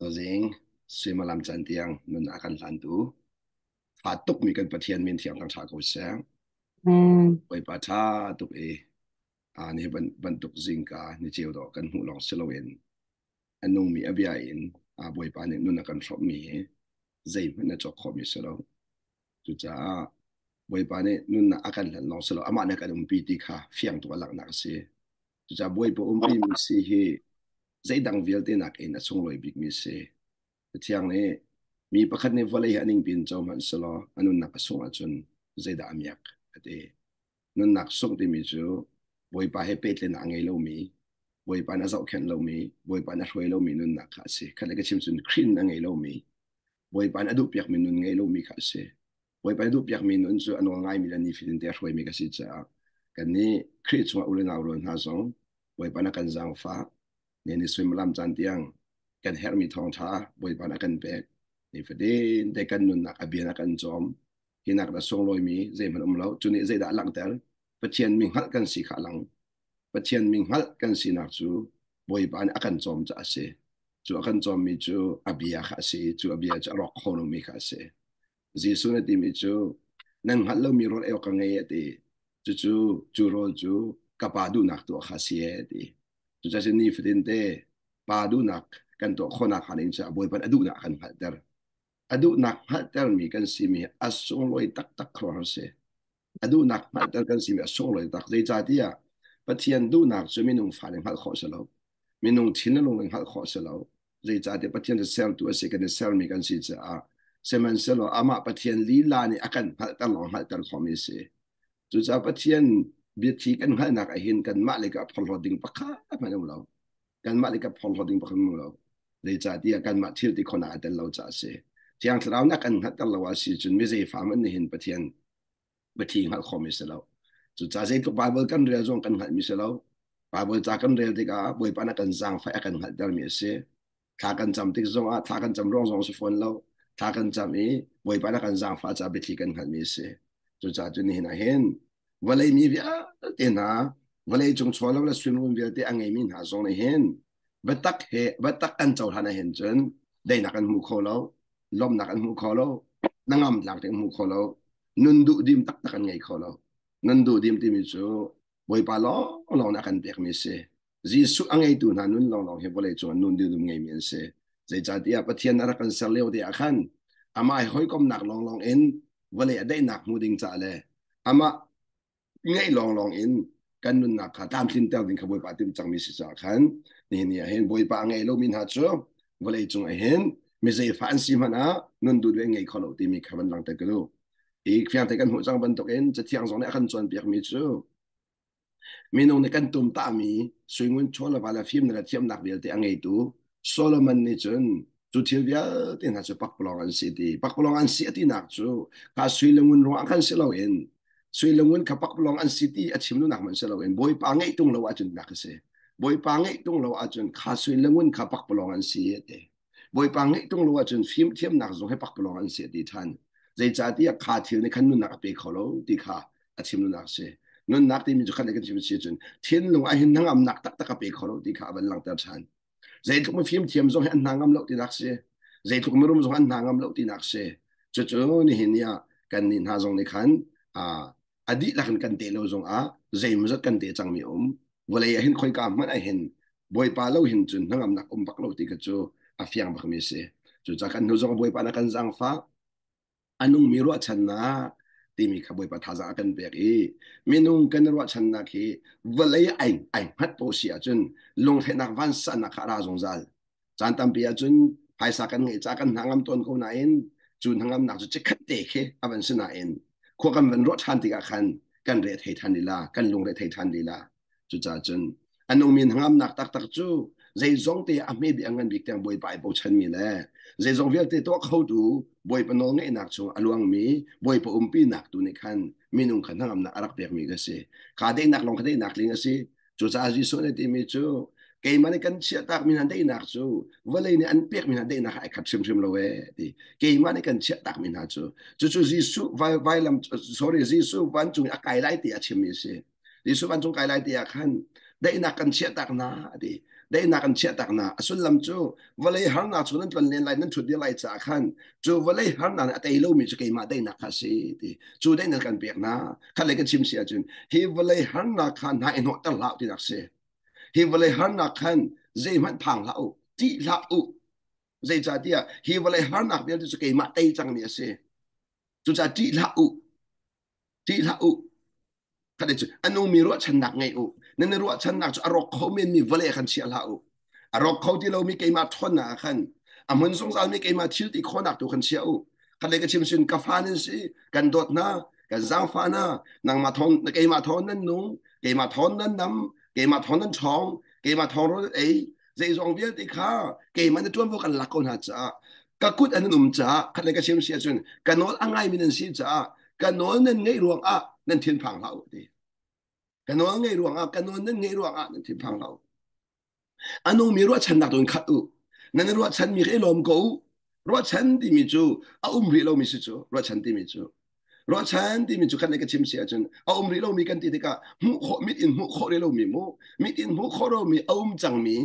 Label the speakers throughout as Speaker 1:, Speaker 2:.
Speaker 1: Tuzing suimilam can tiang nun a kan hlantu fa tukmi kan Pathian min thiang thangṭha ko seh. Bawipa ṭha tuk i ni bantuk zingka ni ceu dawh kan hmuh lawng si loin a nungmi a bia in Bawipa nih nun a kan hrawmhmi hi zeihmanh na cawk khawhmi si lo. Cucaah Bawipa nih nunnak a kan hlan lawng si lo amah nih a kan umpi ti kha fiang tuk a langhnak a si. Cucaah Bawipa umpi mi si hi zeidang vialte nakin a sunglawi bikmi si. Cathiang nih mi pakhat nih vawlei hi a ningpi in co hmanh selaw a nunnak a sungh ahcun zeidah a miak a ti. Nunnak sungh timi cu Bawipa he pehtlaihnak a ngei lomi, Bawipa nih a zohkhenh lomi, Bawipa nih a hruai lomi nunnak kha a si. Khat le ka chim cun Khrih nun a ngei lomi, Bawipa nih a duhpiakmi nun ngei lomi kha a si. Bawipa nih duhpiakmi nun cu a nawl ngaimi le nifatin te a hruaimi ka si caah kannih Khrih chungah u le nau rual hna zong Bawipa na kan zaangfah ne ni suimilam caan tiang kan herhmi thawngṭha Bawipa na kan pek nifatin te kan nunnak a bia na kan cawm hinak na sunglawimi zeihmanh um lo cu nih zeidah a langhter Pathian mi hngalh kan si kha a lang Pathian mi hngalh kan sinak cu Bawipa nih a kan cawm caah a si cu a kan cawmmi cu a bia kha a si cu a bia cu a rawk kho lomi kha a si Jesuh na timi cu nan hngalh lomi rawl ei awk ka ngei a ti. Cucu cu rawl cu ka pa duhnak tuah kha si e a ti. Cucaah nifatin te pa duhnak kan tuah khawhnak hnga ding caah Bawipa nih a duhnak a kan hngalhter. A duhnak hngalhtermi kan simi a sunglawi taktak khuaruahhar si. A duhnak hngalhter kan simi a sunglawi tak. Zeicahtiah Pathian duhnak cu minung fa nih hngalh khawh si lo. Minung thin le lung in hngalh khawh si lo. Zeicahtiah Pathian cu sertu a si, kan i sermi kan si caah. Sihmanhsehlaw amah Pathian lila nih a kan hngalhter lawng hngalhter khawhmi a si. Cucaah Pathian biathi kan hngalhnak ah hin kanmah lei ka phorhlawt ding pakhat hmanh um lo. Kanmah lei ka phorhlawt ding pakhat um lo. Zeicahtiah kanmah thil ti khawhnak a tel lo caah a si. Thiang Thlarau nih a kan hngalhter lo ah si cun mi zeifa hmanh nih hin Pathian biathli hngalh khawhmi si lo. Cucaah zeitluk Baibal kan rel zong kan hngalhmi si lo. Baibal ca kan rel tikah Bawipa nih a kan zaangfah a kan hngalhtermi a si. Thla kan cam tik zongah thla kan cam ruang zong si fawn lo. Thla kan cam i Bawipa nih a kan zaangfah caah biathli kan hngalhmi a si. Cucaah cu nihin ah hin vawlei mi vialte hna vawlei cung chawlo le suinrun vialte a ngeimi hna zong nih hin biatak he biatak an cohlan ah hin cun daihnak an hmu kho lo lawmhnak an hmu kho lo hnangamnak an hmu kho lo nun duhdim taktak an ngei kho lo nun duhdim timi cu Bawipa lawnglawng nih a kan pekmi a si Jesuh a ngeitu hna nun lawnglawng hi vawlei cung ah nun duhdim ngeimi an si zeicahtiah Pathian a rak kan ser lio te ah khan amah he hawikomhnak lawnglawng in vawlei a daihnak hmu ding caah le amah ngeih lawnglawng in kan nunnak kha tlamtlinter ding kha Bawipa timh cangmi si caah khan nihin ni ah hin Bawipa a ngei lomi hna cu vawlei cung ah hin mi zeifa an si hmanh ah nun duh duh ngei kho lo timi kha van langhter ka duh. Hi fiangte kan hmuh cang bantukin Cathiang zong nih a kan cawnpiakmi cu Minung nih kan tumtahmi suingun chaw le va le fimnak le thiamnak vialte a ngeitu Solomon nih cun cu thil vialte hna cu pakpalawng an si ti. Pakpalawng an si a tinak cu kha sui le ngun ruangah khan si loin sui le ngun kha pakpalawng an si ti a chim duhnak hmanh si loin Bawipa ngeih tung lo ahcun nak a si. Bawipa ngeih tung lo ahcun kha sui le ngun kha pakpalawng an si a ti. Bawipa ngeih ṭung lo ahcun fimthiamnak zong hi pakpalawng an si a ti ṭhan. Zeicahtiah kha thil nih khan nunnak a pe kho lo ti kha a chim nunnak a si. Nunnak timi cu khat le kan chim si cun thinlung ah hin hnangamnak taktak a pe kho lo ti kha a van langhter ṭhan. Zeitluk mifimthiam zong hi an hna ngam lo tinak si. Zeitluk mirum zong an hna ngam lo tinak si. Cucu nihin ni ah kannih hna zong nih khan a dihlak in kan te lo zongah zeimawzat kan te cangmi um vawlei ah hin khoika hmanh ah hin Bawipa lo hin cun hnangamnak um bak lo ti kha cu a fiang bakmi a si. Cucaah kan hnu zong Bawipa na kan zaangfah a nungmi ruahchannak timi kha Bawipa thazaang a kan pek i minung kan ruahchannak hi vawlei ai ai hngat po si ahcun lunghrehnak vansannak kha a ra zungzal. Caan tampi ahcun phaisa kan ngeih caah kan hna ngam tawn ko nain cu hnangamnak cu chikkhat te khi a van si nain khua kan van ruah ṭhan tikah khan kan re thei ṭhan lila kan lungre thei ṭhan lila. Cucaah cun a nungmi hnangamnak taktak cu zeizong te a hme bik a ngan bik tiang Bawipa ai bochanmi le zeizong vialte tuah khotu Bawipa nawl ngeihnak chung a luangmi Bawipa umpinak tu nih khan minung kha hnangamnak a rak pekmi ka si. Kha daihnak lawng kha daihnak tling a si. Cucaah Jesuh nih timi cu keimah nih kan chiahtakmi hna daihnak cu vawlei nih an pekmi hna daihnak ai khat hrimhrim lo ee ti. Keimah nih kan chiahtakmi hna cu cucu Jesuh vailam sorry Jesuh vancung i a kai lai ti a chimmi a si. Jesuh vancung kai lai ti ah khan daihnak kan chiahtak hna a ti. Daihnak an chiah tak na. A sullam cu vawlei harnak chung nan tlon len lai nan ṭhut dir lai caah khan cu vawlei harnak nih a tei lomi cu keimah daihnak kha a si ti. Cu daihnak kan pek hna. Khat lei kan chim si ahcun hi vawlei harnak kha hna i hnawhter hlah tinak si. Hi vawlei harnak khan zeihmanh phang hlah u, ṭih hlah u. Zeicahtiah hi vawlei harnak vialte cu keimah tei cangmi a si. Cucaah ṭih hlah u. Ṭih hlah u. Khat cu a nungmi ruahchannak ngei u. Nan i ruahchannak cu a rawk kho menmi vawlei ah khan chia hlah u. A rawk kho ti lomi keimah ṭhawnnak ah khan a hmun zungzalmi keimah thil ti khawhnak tu khan chia u. Khat lei ka chim sin ka fa nan si, kan dawt hna, kan zaangfah hna, nangmah thawng, keimah thawng nan nung, keimah thawng nan nam, keimah thawng nan ṭhawng, keimah thawng rawl ei, zeizong vialte kha keimah na ṭuanvo kan lak ko hna caah ka kut an um caah khat le ka chim si ahcun ka nawl a ngaimi nan si caah ka nawl nan ngeih ruangah nan thinphang hlah u ti. Ka nawl ngeih ruangah ka nawl nan ngeih ruangah nan thinphang hlah u. A nungmi ruahchannak tu in khat u. Nan ruahchanmi kha i lawm ko u. Ruahchan timi cu a um rih lomi si cu ruahchan timi cu. Ruahchan timi cu khat le ka chim si ahcun a um rih lomi kan ti tikah hmuh khawh mit in hmuh khawh rih lomi mu mit in hmuh khawh lomi a um cangmi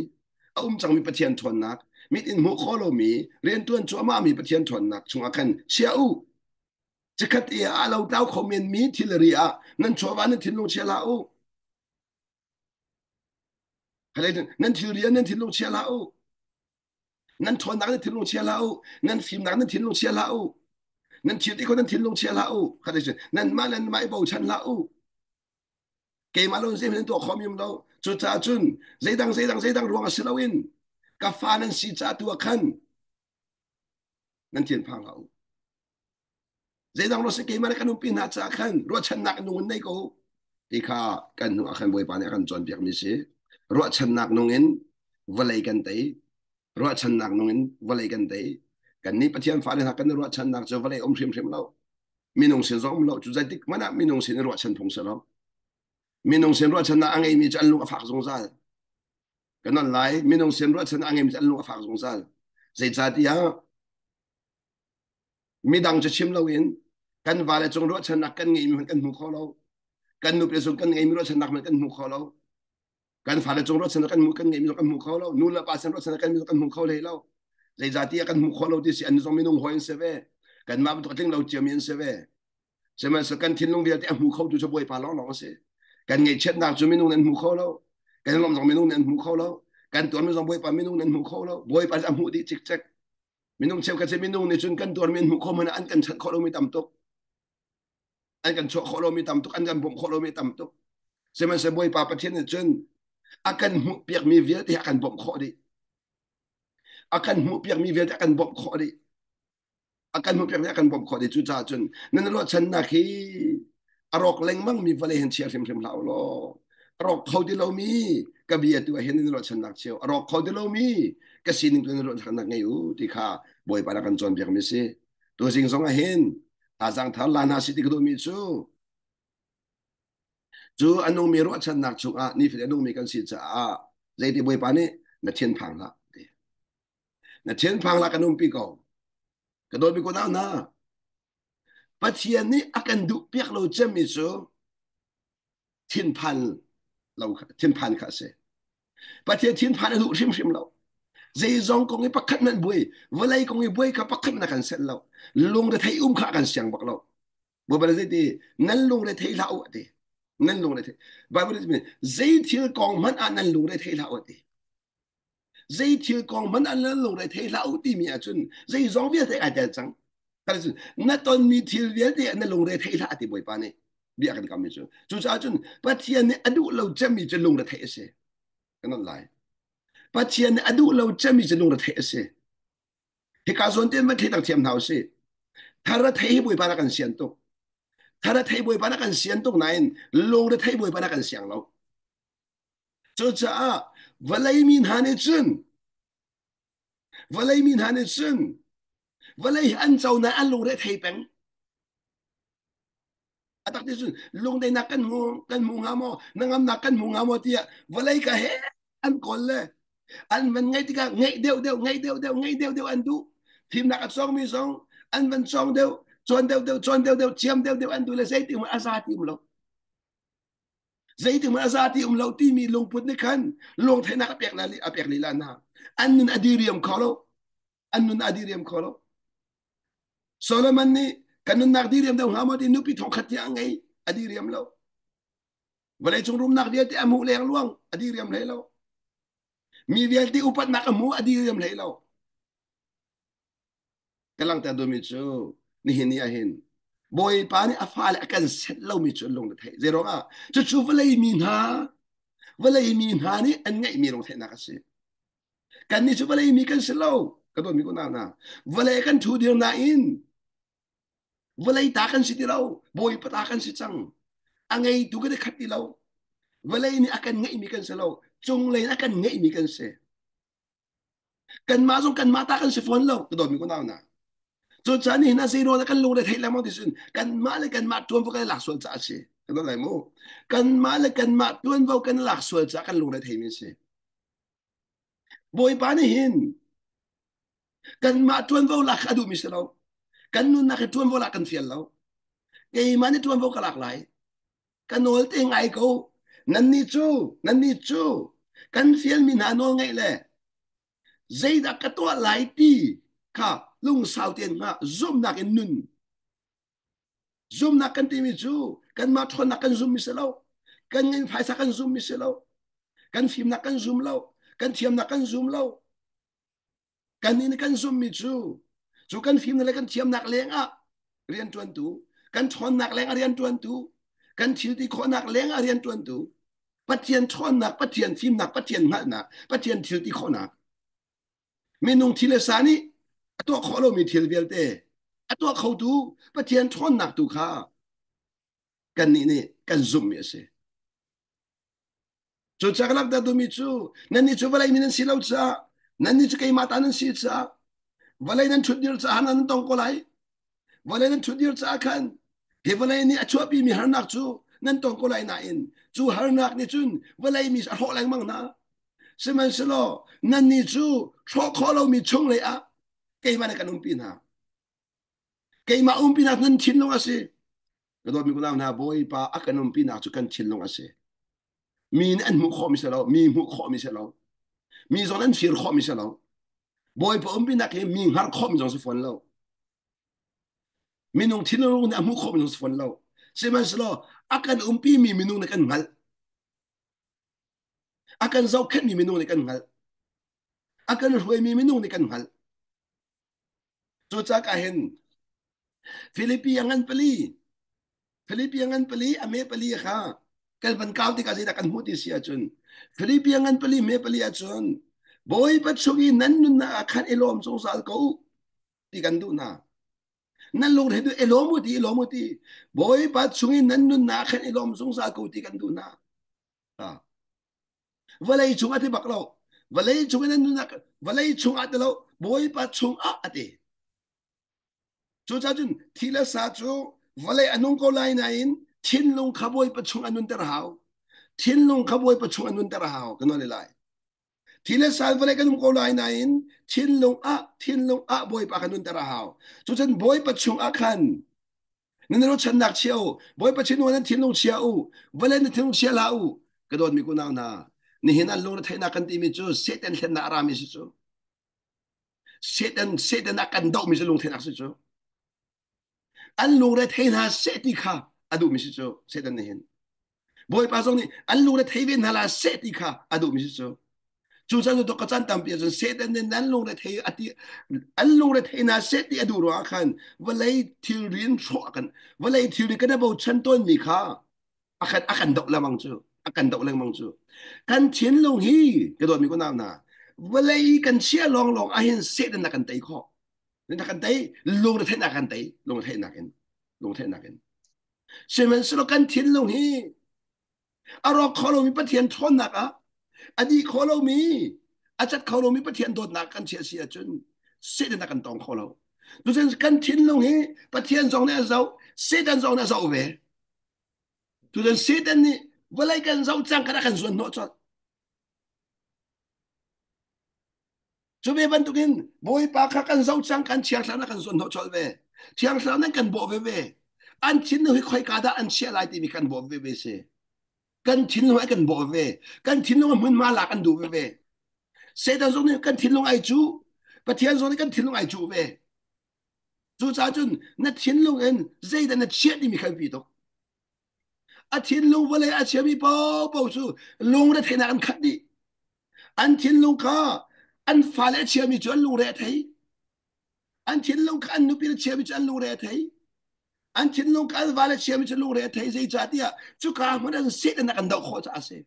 Speaker 1: a um cangmi Pathian ṭhawnnak mit in hmuh khawh lomi rianṭuan cuahmahmi Pathian ṭhawnnak chungah khan chia u. Chikkhat i a lo tlau kho menmi thilri ah nan chawva nan thinlung chia hlah u. Nan thilri ah nan thinlung chia hlah u. Nan ṭhawnnak nan thinlung chia hlah u. Nan fimnak nan thinlung chia hlah u. Nan thil ti kho nan thinlung chia hlah u. Nanmah le nanmah i bochan hlah u. Keimah lo zeihmanh nan tuah khawh mi um lo. Cucaah cun zeidang zeidang zeidang ruang ah si loin ka fa nan si caah tu ah khan nan thinphang hlah u. Zeidang ruah si keimah le kan umpi hna caah khan ruahchannak nung in nei ko ti kha kan hnu ah khan Bawipa nih a kan cawnpiakmi si. Ruahchannak nung in vawlei kan tei. Ruahchannak nung in vawlei kan tei. Kan nih Pathian fale hna kan i ruahchannak cu vawlei um hrimhrim lo. Minung sin zong um lo. Cu zeitik hmanh ah minung sin i ruahchan phung si lo. Minung sin ruahchannak a ngeimi cu an lung a fak zungzal. Kan on lai. Minung sin ruahchannak a ngeimi cu an lung a fak zungzal. Zeicahtiah Midang cu chim loin kan vale cung ruahchannak kan ngeihmi hmanh kan hmu kho lo. Kan nupile cung kan ngeihmi ruahchannak hmanh kan hmu kho lo. Kan fale cung ruahchannak kan hmu kan ngeihmi zong kan hmu kho lo. Nu le pa sin ruahchannak kan kan hmu kho hlei lo. Zeicahtiah kan hmu kho lo ti si an zong minung hawi an si ve. Kanmah bantuk a tling lo ciami an si ve. Sihmanhsehlaw kan thinlung vialte a hmu kho tu cu Bawipa lawnglawng a si. Kan ngaihchiatnak cu minung nih an hmu kho lo. Kan lawm zong minung nih an hmu kho lo. Kan tuarmi zong Bawipa minung nih an hmu kho lo. Bawipa cu a hmuh dih cikcek. Minung cheukhat cu minung nih cun kan tuarmi an hmuh khawh hmanh ah an kan chanh khawh lomi tam tuk. An kan chuah khawh lomi tam tuk, an kan bawmh khawh lomi tam tuk. Sihmanhsehlaw Bawipa Pathian nih cun a kan hmuh piakmi vialte a kan bawmh khawh dih. A kan hmuh piakmi vialte a kan bawmh khawh dih. A kan hmuh piakmi a kan bawmh khawh dih. Cucaah cun nan ruahchannak hi a rawk lengmang mi vawlei hin chia hrimhrim hlah u law a rawk kho ti lomi ka bia tu ah hin nan ruahchannak cheu a rawk kho ti lomi ka sining tu nan ruahchannak ngei u ti kha Bawipa rak kan cawnpiak mi si tuzing zong ah hin thazaang thar la hna si ti ka duhmi cu cu a nungmi ruahchannak chungah nifatin a nungmi kan si caah zeiti Bawipa nih na thinphang hlah ti na thinphang hlah kan umpi ko ka dawtmi ko hna Pathian nih a kan duhpiak lo cemmi cu thinphan lo thinphan kha a si. Pathian thinphan a duh hrimhrim lo. Zeizong kong i pakhat nan buai, vawlei kong i buai kha pakhat na kan set lo. Lungre thei um kha kan siang bak lo. Baibal zei ti nan lungre thei hlah u ati. Nan lungre thei. Bible nih zei thil kong hmanh ah nan lungre thei hlah u ati. Zei thil kong hmanh an lungre thei hlah u timi ahcun zeizong vialte ai tel cang. Na tonmi thil vialte na lungre thei hlah ti Bawipa nih bia kan kammi cu. Cucaah cun Pathian nih a duh lo cemmi cu lungre theih a si. Kan lai. Pathian nih a duh lo cemmi cu lungre theih a si. Hika zawn tein van thei thiam hna usih. Thar a thei hi Bawipa na kan sian tuk. Thar a thei Bawipa na kan sian tuk nain lungre thei Bawipa na kan siang lo. Cucaah vawlei mi hna nih cun vawlei mi hna nih cun vawlei hi an co nain an lungre thei peng. A tak ti cun lungdaihnak kan hmu kan hmu hnga maw hnangamnak kan hmu hnga maw tiah vawlei ka he an kawl le an van ngeih tikah ngeih deuh deuh ngeih deuh deuh ngeih deuh deuh an duh. Fimnak a cawngmi zong an van cawng deuh cawn deuh deuh cawn deuh deuh thiam deuh deuh an duh le zeitik hmanh a za ti um lo. Zeitik hmanh a za ti um lo timi lungput nih khan lungtheihnak a pek a pek lila hna. An nun a diriam kho lo. An nun a diriam kho lo. Solomon nih kan nunnak diriam deuh hnga maw ti nupi thongkhat tiang a ngei a diriam lo. Vawleicung rumnak vialte a hmuh leng luang a diriam hlei lo. Mi vialte upatnak a hmu a diriam hlei lo. Ka langhter duhmi cu nihin ni ahhin Bawipa nih a fale a kan set lomi cu an lung na theih. Zeiruang ah cucu vawlei mi hna vawlei mi hna nih an ngeihmi lungtheihnak a si. Kannih cu vawlei mi kan si lo. Ka dawtmi unau hna, vawlei kan thu dir nain vawlei ta kan si ti lo. Bawipa ta kan si cang. A ngeitu kan i khat ti lo. Vawlei nih a kan ngeihmi kan si lo. Cunglei in a kan ngeihmi kan si. Kanmah zong kanmah ta kan si fawn lo. Ka dawtmi unau hna. Cucaah nihin ah zeiruang dah kan lungre theih lengmang ti cun kanmah le kanmah ṭuanvo kan i lak sual caah a si. Kan lai mu. Kanmah le kanmah ṭuanvo kan i lak sual caah kan lungre theimi a si. Bawipa nih hin kanmah ṭuanvo lak kha a duhmi si lo. Kan nunnak hi ṭuanvo lak kan fial lo. Keimah nih ṭuanvo ka lak lai. Ka nawl te ngai ko. Nannih cu, nannih cu kan fialmi hna nawl ngaih le zeidah ka tuah lai ti kha lungsau tein hngah zumhnak in nun. Zumnak kan timi cu kanmah ṭhawnnak kan zummi si lo. Kan ngeih phaisa kan zummi si lo. Kan fimnak kan zum lo. Kan thiamnak kan zum lo. Kan nih kan zummi cu cu kan fimnak le kan thiamnak lengah rianṭuantu, kan ṭhawnnak lengah rianṭuantu, kan thil ti khawhnak lengah rianṭuantu, Pathian ṭhawnnak, Pathian fimnak, Pathian hngalhnak, Pathian thil ti khawhnak. Minung thil le sa nih a tuah khawh lomi thil vialte a tuah khotu Pathian ṭhawnnak tu kha kannih nih kan zumhmi a si. Cucaah ka langhter duhmi cu nannih cu vawlei mi nan si lo caah nannih cu keimah ta nan si caah vawlei nan ṭhutdir caah nan tong ko lai. Vawlei nan ṭhutdir caah khan hi vawlei nih a chuahpimi harnak cu nan tong ko lai nain cu harnak nih cun vawlei mi a hrawh lengmang hna. Sihmanhsehlaw nannih cu hrawh khawh lomi chunglei ah keimah nih kan umpi hna. Keimah umpinak nan thinlung a si. Ka dawtmi unau hna, Bawipa a kan umpinak cu kan thinlung a si. Mi nih an hmuh khawhmi si lo, mi hmuh khawhmi si lo. Mi zong an fir khawhmi si lo. Bawipa umpinak hi mi hngar khawhmi zong si fawn lo. Minung thinlung nih a hmuh khawhmi zong si fawn lo. Sihmanhsehlaw a kan umpimi minung nih kan hngalh. A kan zohkhenhmi minung nih kan hngalh. A kan hruaimi minung nih kan hngalh. Cucaah hin Filipi a ngan pali, Filipi a ngan pali, a me pali kha kan van kau tikah zeidah kan hmuh ti si ahcun Filipi a ngan pali, me pali ahcun Bawipa chung i nan nunnak ah khan i lawm zungzal ko u ti kan duh hna. Nan lungre duh i lawm u ti, i lawm u ti. Bawipa chung i nan nunnak ah khan i lawm zungzal ko ti kan duh hna. Vawlei chung a ti bak lo. Vawlei chung in an nunnak vawlei chung ah ti lo Bawipa chung ah a ti. Cucaah cun thi le sa cu vawlei a nung ko lai nain thinlung kha Bawipa chung a nunter hau. Thinlung kha Bawipa chung a nunter hau kan nawl lai. Thi le sa vawlei kan um ko lai nain thinlung ah thinlung ah Bawipa kan nunter a hau. Cucun Bawipa chung ah khan Nan ruahchannak chia u. Bawipa thinlung nan thinlung chia u. Vawlei nan thinlung chia hlah u. Ka dawtmi kunau hna, nihin an lungre theihnak kan timi cu Satan hlennak a rami si cu. Satan Satan a kan dohmi cu lungtheihnak si cu. An lungre thei hna seh ti kha a duhmi si cu Satan nih hin. Bawipa zong nih an lungre thei ve hna la seh ti kha a duhmi si cu. Cu caan cu ka caan tampi ahcun Satan nih nan lungre thei a ti an lungre thei hna seh ti a duh ruangah khan vawlei thilri in hrawh a kan vawlei thilri kan i bochan tawnmi kha a kan a kan doh lengmang cu a kan doh lengmang cu kan thinlung hi ka dawtmi ko nau hna vawlei kan chia lawnglawng ahhin Satan na kan tei khawh na kan tei lungre theihnak kan tei lungre theihnak in lungre theihnak in Sihmanhsehlaw kan thinlung hi a rawk kho lomi Pathian ṭhawnnak ah a dih kho lomi a cat kho lomi Pathian dawtnak kan chiah si ahcun Satan a kan tong kho lo. Tucun kan thinlung hi Pathian zong nih a zoh, Satan zong nih a zoh ve. Tucun Satan nih vawlei kan zoh cang kan a kan zuan hnawh colh. Cu ve bantukin Bawipa kha kan zoh cang kan Thiang Thlarau kan zuan hnawh colh ve. Thiang Thlarau nan kan bawh veve. An thinlung hi khoika dah an chiah lai timi kan bawh veve si. Kan thinlung ai kan bawh ve. Kan thinlung a hmunhma lak an duh veve. Satan zong nih kan thinlung ai cuh. Pathian zong nih kan thinlung ai cuh ve. Cucaah cun na thinlung in zeidah na chiah timi kha biapi tuk. A thinlung vawlei a chiami paohpaoh cu lungretheihnak an khat dih. An thinlung kha an fale a chiami cu an lungre a thei. An thinlung kha an nupi a chiami cu an lungre a thei. An thinlung kha an vale a chiami cu lungre a thei. Zeicahtiah cuka hmun an Satan a kan doh khawh caah a si.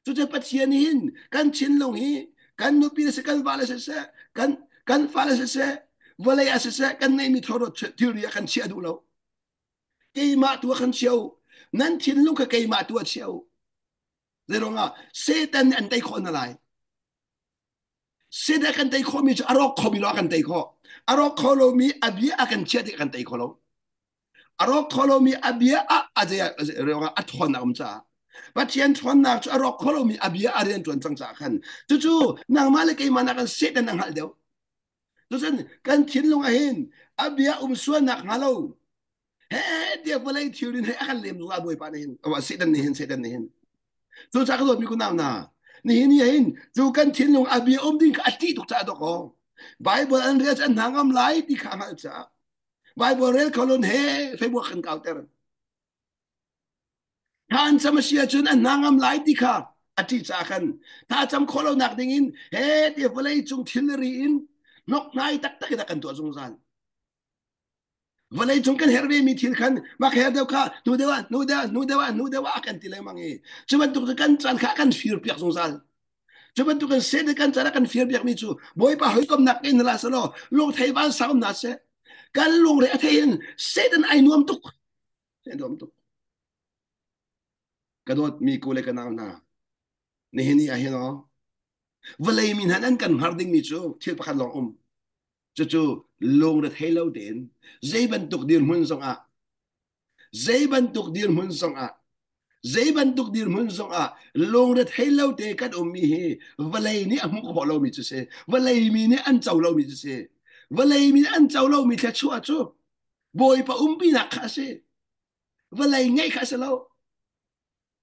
Speaker 1: Cucu Pathian hin kan thinlung hi kan nupi le si kan vale siseh kan kan fale siseh vawlei ah siseh kan neihmi thawro thilri ah kan chiah duh lo. Keimah tu ah kan chia u. Nan thinlung kha keimah tu ah chia u. Zeiruangah Satan nih an tei khawh hna lai. Satan kan tei khawhmi cu a rawk khomi lo a kan tei khawh. A rawk kho lomi a bia a kan chiah tik a kan tei kho lo. A rawk kho lomi a bia ah a zei ruangah a ṭhawnnak um caah Pathian ṭhawnnak cu a rawk kho lomi a bia a rian ṭuan cang caah khan cucu nangmah le keimah nakin Satan a hngalh deuh. Cucun kan thinlung ah hin a bia um sualnak hnga lo he tiah vawlei thilrin he a kan lem zungzal Bawipa nih hin Satan nih hin Satan nih hin cucaah ka dawtmi kunau hna nihin ni hin cu kan thinlung a bia um ding kha a ṭih tuk caah dawk aw Bible an rel cu an hna ngam lai ti kha a hngalh caah Bible rel kho lon he Facebook kan kauter Thla an cam a si ahcun an hna ngam lai ti kha a ṭih caah khan thla cam khawh lonak dingin he ti vawlei cung thilri in hnokhnai taktak in a kan tuah zungzal. Vawlei cung kan herh vemi thil khan mah her deuh kha hnu deuh ah hnu deuh ah hnu deuh ah hnu deuh ah a kan ti lengmang i cu bantuk cu kan caan kha a kan fir piak zungzal. Cu bantuk in Satan kan caan a kan fir piakmi cu Bawipa hawikomnak in hlah selaw lungthei vansang um hna seh. Kan lungre a thei in Satan ai nuam tuk. Ai nuam tuk. Ka dawtmi ku le ka nau hna, nihin ni ah hin aw, vawlei mi hna an kan hngar dingmi cu thil pakhat lawng um. Cucu lungrethei lo tein zei bantuk dirhmun zongah zei bantuk dirhmun zongah zei bantuk dirhmun zongah lungrethei lo te kan ummi hi vawlei nih a hmuh khawh lomi cu si. Vawlei mi nih an co lomi cu si. Vawlei mi nih an co lomi thluachuah cu Bawipa umpinak kha a si. Vawlei ngeih kha a si lo.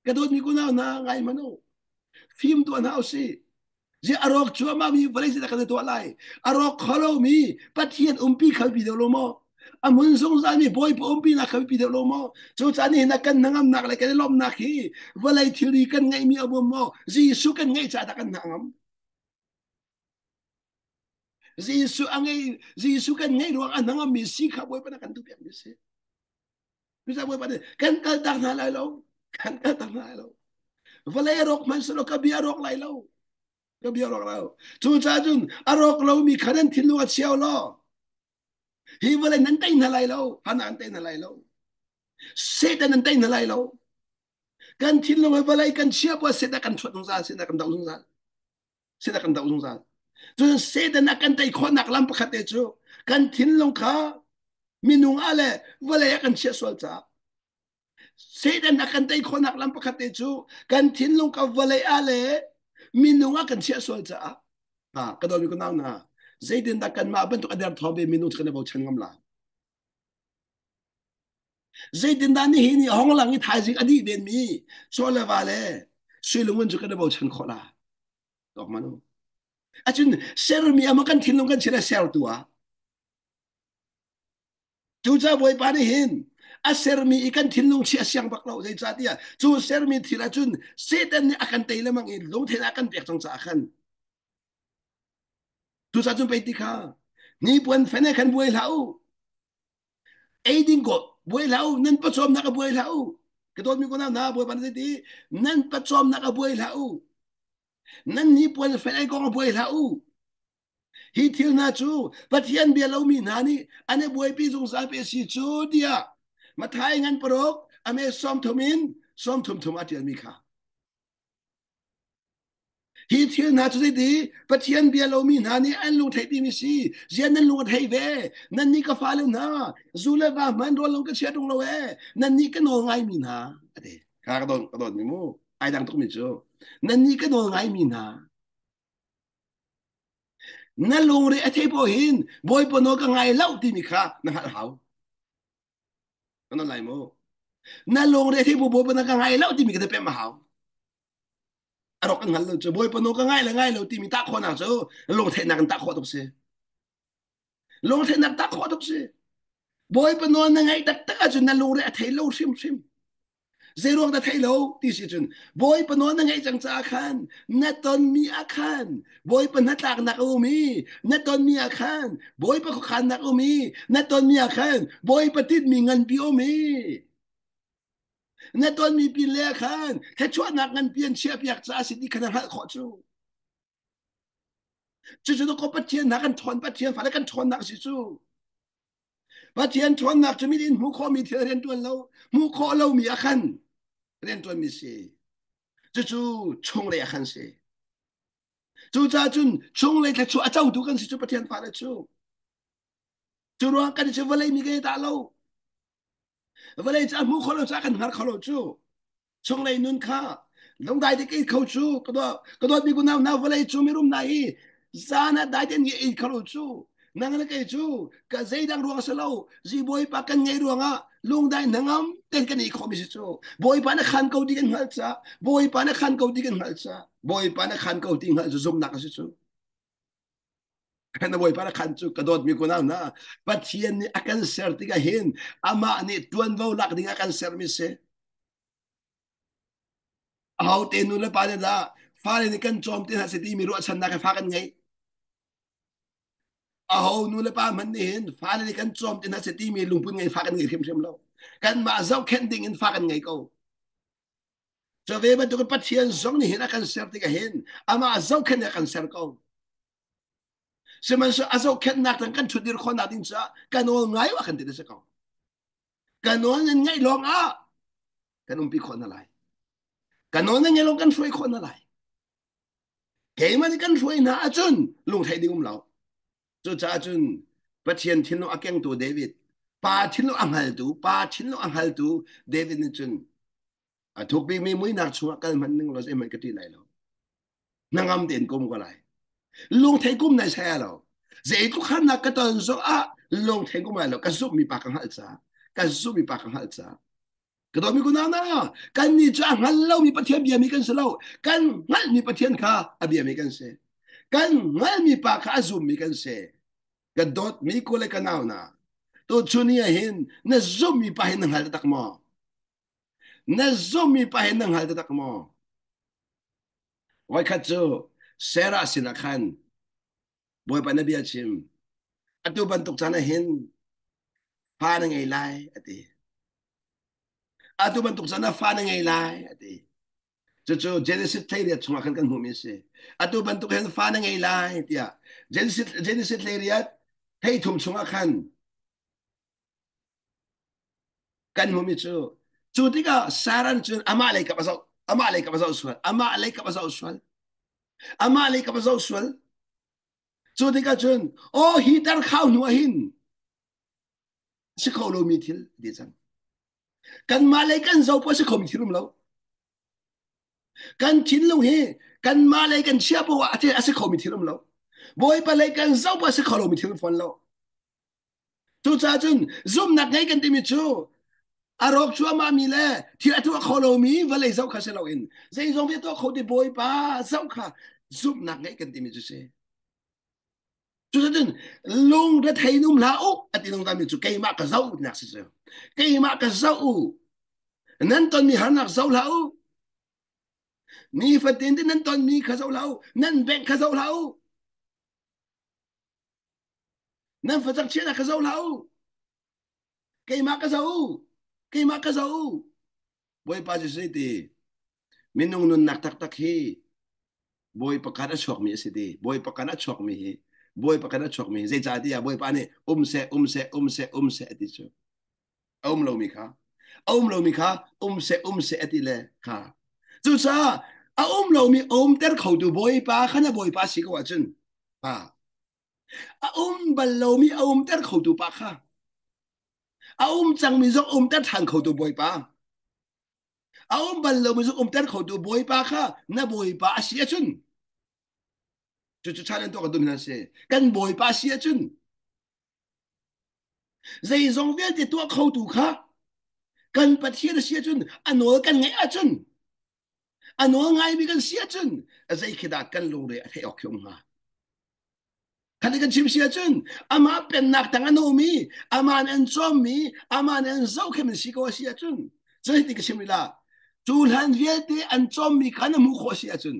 Speaker 1: Ka dawtmi kunau hna ngai hmanh u. Fim tuah hna usih. Ziah a rawk cuahmah mi vawlei zeidah kan i tuah lai? A rawk kho lomi Pathian umpi kha biapi deuh lo maw? A hmun zungzal mi Bawipa umpinak kha biapi deuh lo maw? Cucaah nihin ah kan hnangamnak le kan i lawmhnak hi vawlei thilri kan ngeihmi a um maw? Jesuh kan ngeih caah dah kan hnangam? Jesuh a ngei Jesuh kan ngeih ruang a hnangammi si kha Bawipa na kan duh piakmi si. Cucaah Bawipa nih kan kaltak hna lai lo. Kan kaltak hna lai lo. Vawlei a rawk hmanh selaw ka bia a rawk lai lo. Ka bia a rawk lai lo. Cucaah cun a rawk lomi kha nan thinlung a chia law hi vawlei nan tei hna lai lo. Hana an tei hna lai lo. Satan an tei hna lai lo. Kan thinlung hi vawlei kan chia puah Satan kan thuat zungzal, Satan kan doh zungzal. Satan kan doh zungzal. Cun Satan a kan tei khawhnak lam pakhat te cu kan thinlung kha minung ah le vawlei ah kan chiah sual caah Satan a kan tei khawhnak lam pakhat te cu kan thinlung ka vawlei ah le minung ah kan chiah sual caah ha ka dawmi ka nau hna zeitindah kanmah bantuk a derthawm ve minung cu kan i bochan ngam lai Zeitindah nihin i hong lang i thaizing a dih venmi chaw le va le sui lungun cu kan i bochan khawh la? Tok manu. Acun sermi ama kan thinlung kan chin a sertu ah. Cucaah Bawipa nih hin a sermi i kan thinlung chi a siang bak lo zeicahtiah cu sermi thil ahcun Satan nih a kan tei lengmang i lungthin a kan pek cang caah khan cucaah cun pei ti kha hnipuan fen he khan buai hlah u Eiding ko buai hlah u nan pawcawmnak a buai hlah u ka dawtmi ko hna Bawipa nih ti nan pawcawmnak a buai hlah u nan hnipuan fel ei kong a buai hlah u hi thil hna cu Pathian bia lomi hna nih an i buaipi zungzal pe si cu tiah Matthai ngan paruk ame 30 in 30 thum a ṭialmi kha Hi thil hna cu zeiti Pathian bia lomi hna nih an lung theihpimi si. Zian nan lung a thei ve. Nannih ka fale hna, zu le va hman rawl lo ka chia ṭung lo ee. Nannih ka nawl ngaimi hna. A ti. Kha ka don ka dawtmi mu. Ai dang tukmi cu. Nannih ka nawl ngaimi hna. Na lungre a thei paoh hin Bawipa nawl ka ngai lo timi kha na hngalh hau. Kan lai mu. Na lungre thei bu Bawipa na ka ngai lo timi ka te pem a hau. A rok kan hngal lo cu Bawipa no ka ngai le ngai lo timi tah khawhnak cu lungtheihnak in tah khawh tuk si. Lungtheihnak tah khawh tuk si. Bawipa nawl na ngaih taktak ahcun na lungre a thei lo hrimhrim. Zeiruang dah thei lo ti si cun Bawipa nawl na ngaih cang caah khan na tonmi ah khan Bawipa hnatlaknak a um i na tonmi ah khan Bawipa khuakhannak a um i na tonmi ah khan Bawipa tinhmi nganpi a um i na tonmi pin le ah khan thluachuahnak nganpi an chiahpiak caah si ti kha na hngalh khawh cu. Cucu ko Pathian hna kan ṭhawn Pathian fale kan ṭhawnnak si cu. Pathian ṭhawnnak cu mit in hmuh khawhmi thil rian ṭuan lo, hmuh khawh lomi ah khan rian ṭuanmi si. Cucu chunglei ah khan si. Cucaah cun chunglei thluachuah a cotu kan si cu Pathian fale cu. Cu ruang kan cu vawlei mi kan i dah lo. Vawlei cu a hmu kho lo caah kan hngar kho lo cu. Chunglei nun kha lungdai te ka kho cu ka dawt ka dawt mi kunau na vawlei cu mirum na hi zan ah dai ten ei kho lo cu nang le kei cu ka zeidang ruang si lo zi bawipa kan ngei ruangah lungdai hnangam ten kan ei khawh mi si cu bawipa na khan ko ti kan hngalh ca bawipa na khan ko ti kan hngalh ca bawipa na khan ko ti hngalh cu zumnak a si cu na bawipa na khan cu ka dawt mi kunau na Pathian nih a kan ser tikah hin amah nih tuanvo lak ding a kan ser mi si aho te nu le pa nih dah fale nih kan cawm te hna si timi ruahchannak he fa kan ngei aho nu le pa hmanh nih hin fale nih kan cawm te hna si timi lungput ngei fa kan ngei hrimhrim lo kanmah zohkhenh ding in fa kan ngei ko cu ve bantuk Pathian zong nih hin a kan ser tikah hin amah zohkhenh a kan ser ko sihmanhsehlaw a zohkhenhnak tang kan ṭhutdir khawhnak ding caah ka nawl ngai a kan ti si ko ka nawl nan ngaih lawng ah kan umpi khawh na lai ka nawl nan ngaih lawng kan hruai khawh na lai keimah nih kan hruai hna ahcun lungtheih ding um lo cucaah cun Pathian thinlung a kengtu David pa thinlung a hngaltu pa thinlung a hngaltu David nih cun a thuk bikmi muihnak chungah kal hmanh ning law zeihmanh ka ṭih lai lo hnangam tein kum ko lai lungthei kum nai saya lo zeitluk harnak ka ton zong ah lungthei kum lai lo ka zumhmi pa ka hngalh ca ka zumhmi pa ka hngalh ca ka dawmi ku nana kan nih cu a hngal lomi Pathian biami kan si lo kan hngalhmi Pathian kha a biami kan si kan hngalhmi pa kha a zummi kan si ka dawtmi ku le ka nau na tu chun ah hin na zumhmi pa hin na hngal tak maw na zumhmi pa hin na hngal tak maw Voikhat cu Sarah sinah khan Bawipa na bia chim. Atu bantuk caan ah hin fa na ngei lai a ti. Atu bantuk caan ah fa na ngei lai a ti. Cucu Genesis 38 chungah khan kan hmuhmi a si. Atu bantuk hin fa na ngei lai tiah Genesis Genesis 38 theithum chungah khan Kan hmuhmi cu cu tikah Sarah nih cun amah lei kap a zoh amah lei kap a zoh sual amah lei kap a zoh sual amah lei kap a zoh sual cu tikah cun aw hi darkhau hnu ah hin si kho lomi thil ti cang kanmah lei kan zoh poh si khomi thil um lo kan thinlung hi kanmah lei kan chia poh ah a si khomi thil um lo bawipa lei kan zoh poh a si kho lomi thil um fawn lo Cucaah cun zumhnak ngei kan timi cu a rawk cuahmahmi le thil a tuah kho lomi vawlei zoh kha si loin zeizong vialte tuah kho ti Bawipa zoh kha zumhnak ngeih kan timi cu si. Cucun lung rethei in um hlah u a ti lungdami cu keimah ka zoh tinak si cu. Keimah ka zoh u. Nan tonmi harnak zoh hlah u. Nifatin te nan tonmi kha zoh hlah u. Nan bank kha zoh hlah u. Nan facang chiahnak ka zoh hlah u. Keimah ka zoh u. Keimah ka zoh u. Bawipa Jesuh ti minung nunnak taktak hi Bawipa kan a chuakmi a si ti. Bawipa kan a chuakmi hi Bawipa kan a chuakmi hi zeicahtiah Bawipa nih um seh um seh um seh um seh a ti cu. A um lomi kha a um lomi kha um seh um seh a ti le kha. Cucaah a um lomi a umter khotu Bawipa kha na Bawipa si ko ahcun pa a um bal lomi a umter khotu pa kha a um cangmi zong umter ṭhan khotu Bawipa a um bal lomi zong umter khotu Bawipa kha na Bawipa a si ahcun cucu chan an tuah ka dum hna si kan Bawipa a si ahcun zeizong vialte tuah khotu kha. Kan Pathian a si ahcun a nawl kan ngaih ahcun a nawl ngaimi kan si ahcun zei khi dah kan lungre a theih awk khi um hnga? Khat kan chim si ahcun amah pennak tang an um i amah nih an cawmmi amah nih an zohkhenh an si ko a si ahcun cun hiti ka chim rih la cu hlan vialte an cawmmi kha na hmuh khawh a si ahcun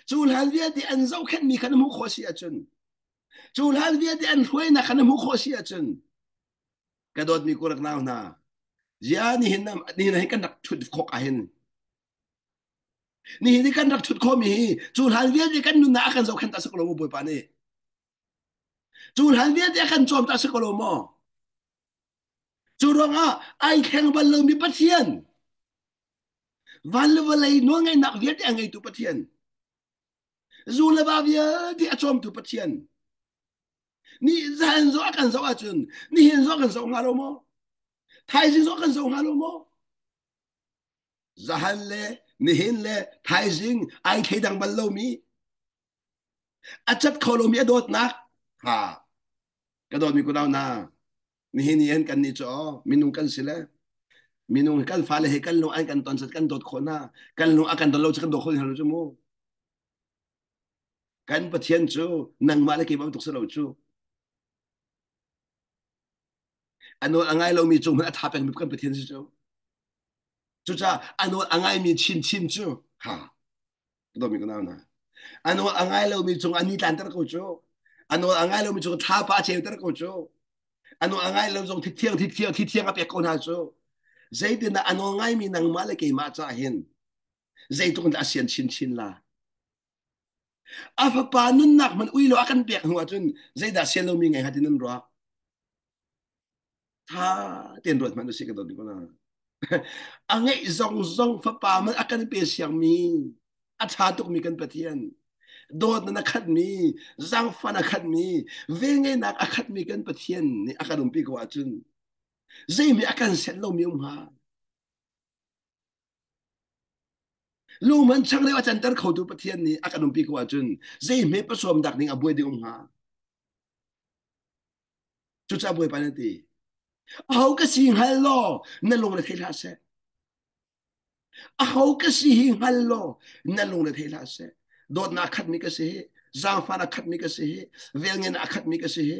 Speaker 1: cu hlan vialte an zohkhenhmi kha na hmuh khawh a si ahcun cu hlan vialte an hruainak kha na hmuh khawh a si ahcun ka dawtmi kurak nau hna zia nihin nihin hin kan rak ṭhut khawk ahhin Nihin i kan rak ṭhut khawhmi hi cu hlan vialte kan nunnak a kan zohkhenh ta si ko lo maw Bawipa nih? Cu hlan vialte a kan cawm ta si ko lo maw? Cu ruangah ai thleng bal lomi Pathian, van le vawlei nawlngeihnak vialte a ngeitu Pathian, zu le va vialte a cawmtu Pathian, nih zan zoh a kan zoh ahcun nihin zoh kan zoh hnga lo maw? Thaizing zoh kan zoh hnga lo maw? Zahan le nihin le thaizing ai thleidang bal lomi a cat kho lomi a dawtnak ha ka dawtmi kunau hna nihin ni hin kan nih cu minung kan si le minung kan fale he kan lung an kan ton kan dawt khawh hna kan lung a kan don lo cu kan dawt khawh hna lo cu mu kan Pathian cu nangmah le keimah bantuk si lo cu a nawl a ngai lomi cung hmanh a tha pengmi kan Pathian si cu Cucaah a nawl a ngaimi chinchin cu ha dawmi ka nau hna. A nawl a ngai lomi cung a ni tlanter ko cu. A nawl a ngai lomi cung thlapa a ceuter ko cu. A nawl a ngai lo zong thithiang thithiang thithiang a pek ko hna cu. Zeitindah a nawl ngaimi nangmah le keimah caah hin zeitluk in dah a sian chinchin la. A fapa nunnak hmanh ui lo a kan pek hnu ahcun zeidah sian lomi ngei hnga ti nan ruah? Tha tein ruat hmanh usih ka dawt ko na. A ngeih zong zong fapa man a kan pe siangmi a ṭha tukmi kan Pathian dawtnak a khatmi zaangfan a khatmi velngeihnak a khatmi kan Pathian nih a kan umpi ko ahcun zeimi a kan senh lomi um hnga Lungman changreu a canter khotu Pathian nih a kan umpi ko ahcun zeihme pasawm dak ding a buai ding um hnga? Cucaah Bawipa nih a ti, Aho ka si hngal law na lung re thei hlah seh. Aho ka si hi hngal law na lung re thei hlah seh. Dawtnak a khatmi ka si hi, zaangfah a khatmi ka si hi, velngenak a khatmi ka si hi.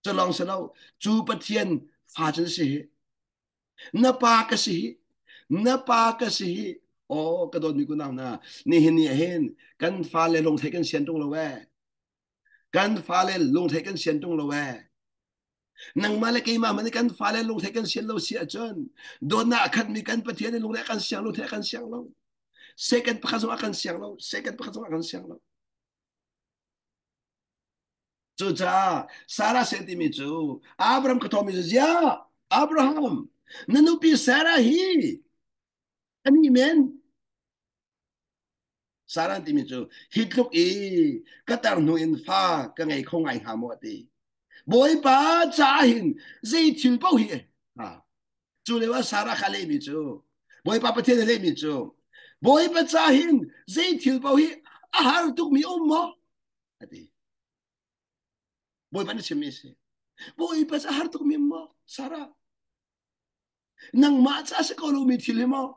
Speaker 1: Cu lawng si lo, cu Pathian fa cu na si hi. Na pa ka si hi. Na pa ka si hi. Aw, ka dawtmi kunau hna, nihin ni ah hin kan fale lungthei kan sian ṭung lo ee. Kan fale lungthei kan sian ṭung lo ee. Nangmah le keimah hmanh kan fale lungthei kan sian lo si ahcun dawtnak a khatmi kan Pathian nih lungre a kan siang lungthei a kan siang lo. Second pakhat zong a kan siang lo. Second pakhat zong a kan siang lo. Cucaah Sarah seh timi cu Abraham ka thawmi cu ziah Abraham na nupi Sarah hi ani men Sarah timi cu hi tluk i ka tar hnu in fa ka ngei kho ngai hnga maw ti. Bawipa caah hin zei thil paoh hi ha cu lio ah Sarah kha lehmi cu Bawipa Pathian a lehmi cu Bawipa caah hin zei thil paoh hi a har tukmi um maw a ti. Bawipa na chimmi a si. Bawipa ca har tukmi um maw Sarah? Nangmah ca si ko lomi thil hi maw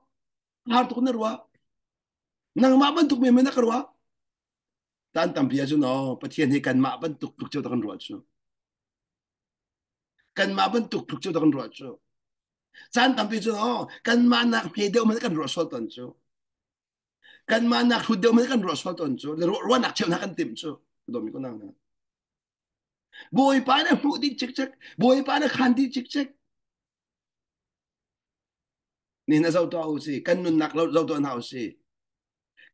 Speaker 1: har tuk na ruah? Nangmah bantuk men na ka ruah? Tan tampi ahcun aw Pathian hi kanmah bantuk tluk cio kan ruah cu. Kanmah bantuk tluk cio kan ruah cu. Caan tampi cu aw kanmah nak hme deuh man kan ruah sual ton cu. Kanmah nak hrut deuh man kan ruah sual ton cu. Le ruahnak cheu hna kan timh cu. Domi ko nang na. Bawipa na hmuh dih cikcek. Bawipa na khan dih cikcek. Nihin a zoh tuah u si. Kan nunnak lo zoh tuah hna u si.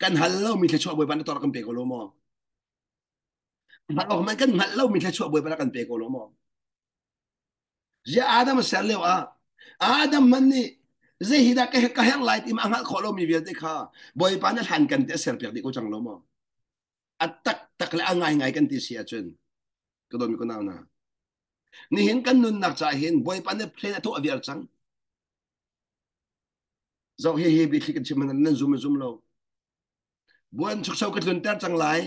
Speaker 1: Kan hal lomi thluachuah Bawipa na tor kan pe ko lo maw? Hngalh awk man kan hngalh lomi thluachuah Bawipa na kan pe ko lo maw? Zia Adam a ser lio ah Adam man nih zei hi dah ka herh lai ti ma a hngalh khawh lomi vialte kha Bawipa na hlan kan ti a ser piak dih ko cang lo maw? A taktak le a ngaingai kan ti si ahcun ka dawmi ko nau na nihin kan nunnak caah hin Bawipa nih plan a tuah viar cang. Zoh hi hi biathli kan chim nan zum zum lo. Buan chukcho ka tlunter cang lai.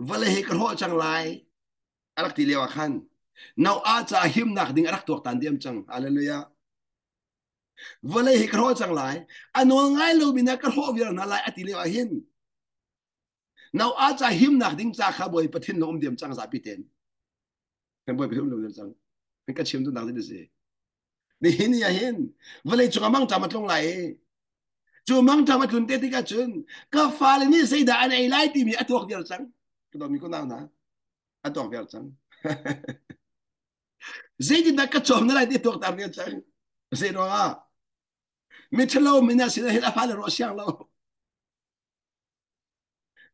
Speaker 1: Vawlei hi ka hrawh cang lai. A rak ti lio ah khan. Noah ca himnak ding a rak tuaktan diam cang. Hallelujah. Vawlei hi ka hrawh cang lai. A nawl ngai lomi na ka hrawh viar hna lai a ti lio ah hin Noah ca himnak ding ca kha Bawipa thinlung um diam cang zapi ten. Bawipa thinlung um diam cang. Ka chim duhnak ding si. Nihin ni ah hin vawlei cung ah mangṭam a tlung lai i cu mangṭam a tlun te tikah cun ka fale nih zeidah an ei lai timi a tuak viar cang. Ka dawmi ko nau hna. A tuak viar cang. Zeitindah ka cawm na lai ti tuaktan viar cang. Zei ruangah miṭhalo mi hna sinah hin a fale ruah siang lo.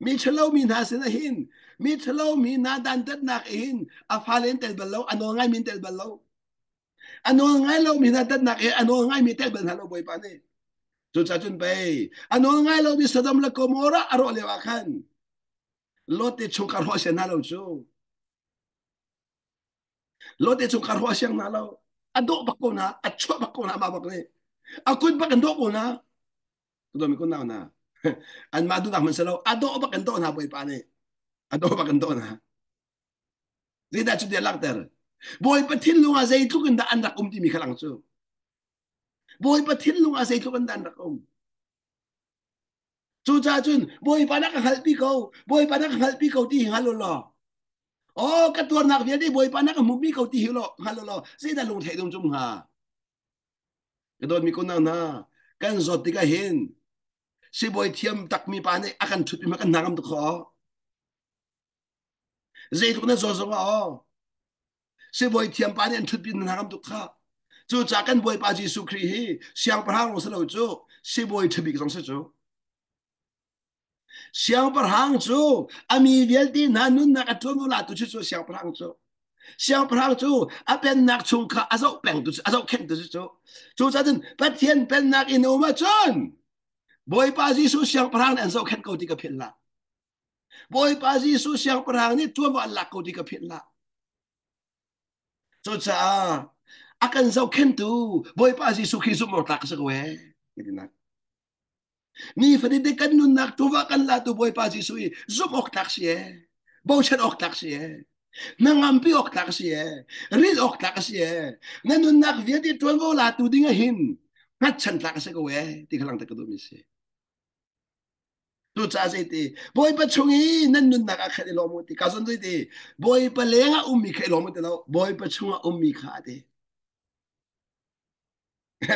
Speaker 1: Mi ṭhalo mi hna sinah hin mi ṭhalo mi hna dantatnak hin a fale in tel bal lo, a nawl ngaimi in tel bal lo. A nawl ngai lomi hna dannak hi a nawl ngaimi tel bal hna lo Bawipa nih. Cucaah cun pei a nawl ngai lomi Sodom le Gomorrah a rawh lio ah khan Lot te chungkhar hawh sian hna lo cu. Lot te chungkhar hawh siang hna lo. A dawh bak ko hna, a chuah bak ko hna mah bak nih. A kut bak in dawh ko hna. Tudomi kun nau hna. Anmah duhnak hmanh si lo, a dawh bak in dawh hna Bawipa nih. A dawh bak in dawh hna. Zeidah cu tiah langhter? Bawipa thinlung ah zeitluk in dah an rak um timi kha lang cu. Bawipa thinlung ah zeitluk in dah an rak um. Cucaah cun Bawipa na ka hngalhpi ko, Bawipa na ka hngalhpi ko ti hi hngal u law. Oh, ka tuarnak vialte Bawipa na ka hmuhmi ko ti hi law hngal u law zeidah lungtheih ding cum hnga? Ka dawtmi kunau hna, kan zawt tikah hin sibawi thiam takmi pa nih a kan ṭhutmi kan hna ngam tuk kho. Zeitluk na zaw zong ah aw sibawi thiam pa nih an ṭhutpi na hna ngam tuk kha. Cucaah kan Bawipa Jesuh Khrih hi siangpahrang lawng si lo cu sibawi ṭhabik zong si cu. Siangpahrang cu a mi vialte hna nunnak a ṭuanvo latu cu cu siangpahrang cu. Siangpahrang cu a pennak chung kha a zoh pengtu a zohkhenhtu cu cu. Cucaah cun Pathian pennak in um ahcun Bawipa Jesuh siangpahrang nih an zohkhenh ko ti ka philh hlah. Bawipa Jesuh siangpahrang nih ṭuanvo an lak ko ti ka philh hlah. Cucaah a kan zohkhenhtu Bawipa Jesuh Khrih zumh awk tlak a si ko ee. Nifatinte kan nunnak tuva kan latu Bawipa Jesuh i zumh awk tlak si ee. Bochan awk tlak si ee. Hnangampi awk tlak si ee. Ril awk tlak si ee. Na nunnak vialte ṭuanvo latu ding ah hin hngatchan tlak a si ko ee ti kha langhter ka duhmi si. Cucaah zeiti Bawipa chung i nan nunnak ah khan i lawm u ti ka zon zeiti Bawipa leng ah ummi kha i lawm u ti lo Bawipa chung ah ummi kha a ti.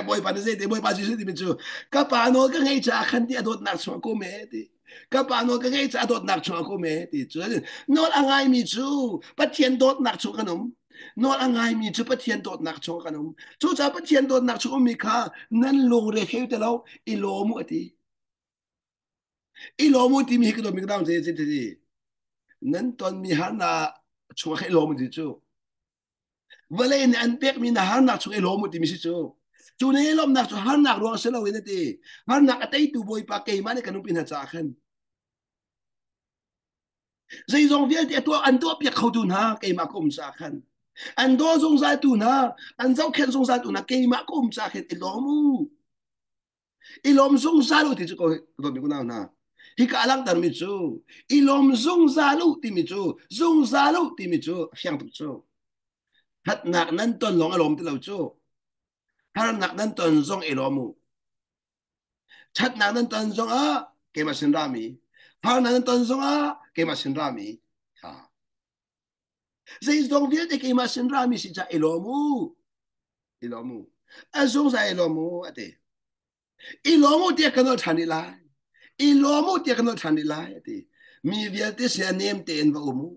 Speaker 1: Bawipa nih zeiti Bawipa Jesuh timi cu ka pa nawl ka ngei caah khan ti a dawtnak chung ah ka um e ti. Ka pa nawl ka ngei caah dawtnak chung ah ka um e ti. Cu nawl a ngaimi cu Pathian dawtnak chung kan um. Nawl a ngaimi cu Pathian dawtnak chung kan um. Cucaah Pathian dawtnak chung ummi kha nan lungre kheu te lo i lawm u a ti. I lawm u timi hi ka dawtmi ka dang ce ti. Nan tonmi harnak chung ah khan i lawm u ti cu. Vawlei nih an pekmi na harnak chung i lawm u timi si cu. Cu na i lawmhnak cu harnak ruang si loin a ti. Harnak a teitu Bawipa keimah nih kan umpi hna caah khan. Zeizong vialte a tuah an tuahpiak khotu hna keimah ka um caah khan. An daw zungzaltu hna, an zohkhenh zungzaltu hna keimah ka um caah khan i lawm u. I lawm zungzal u ti cu ko dawtmi unau hna. Hika a langhtermi cu i lawm zungzal u timi cu zungzal u timi cu fiang tuk cu. Hatnak nan ton lawng a lawm ti lo cu. Harnak nan ton zong i lawm u. Ṭhatnak nan ton zong ah keimah sin rami. Harnak nan ton zong ah keimah sin rami. Ha. Zeizong vialte keimah sin rami si ca i lawm u. I lawm u. A zungzal i lawm u a ti. I lawm u tiah ka nawl ṭhan rih lai. I lawm u tiah ka nawl ṭhan rih lai a ti. Mi vialte sin ah nem tein va um u.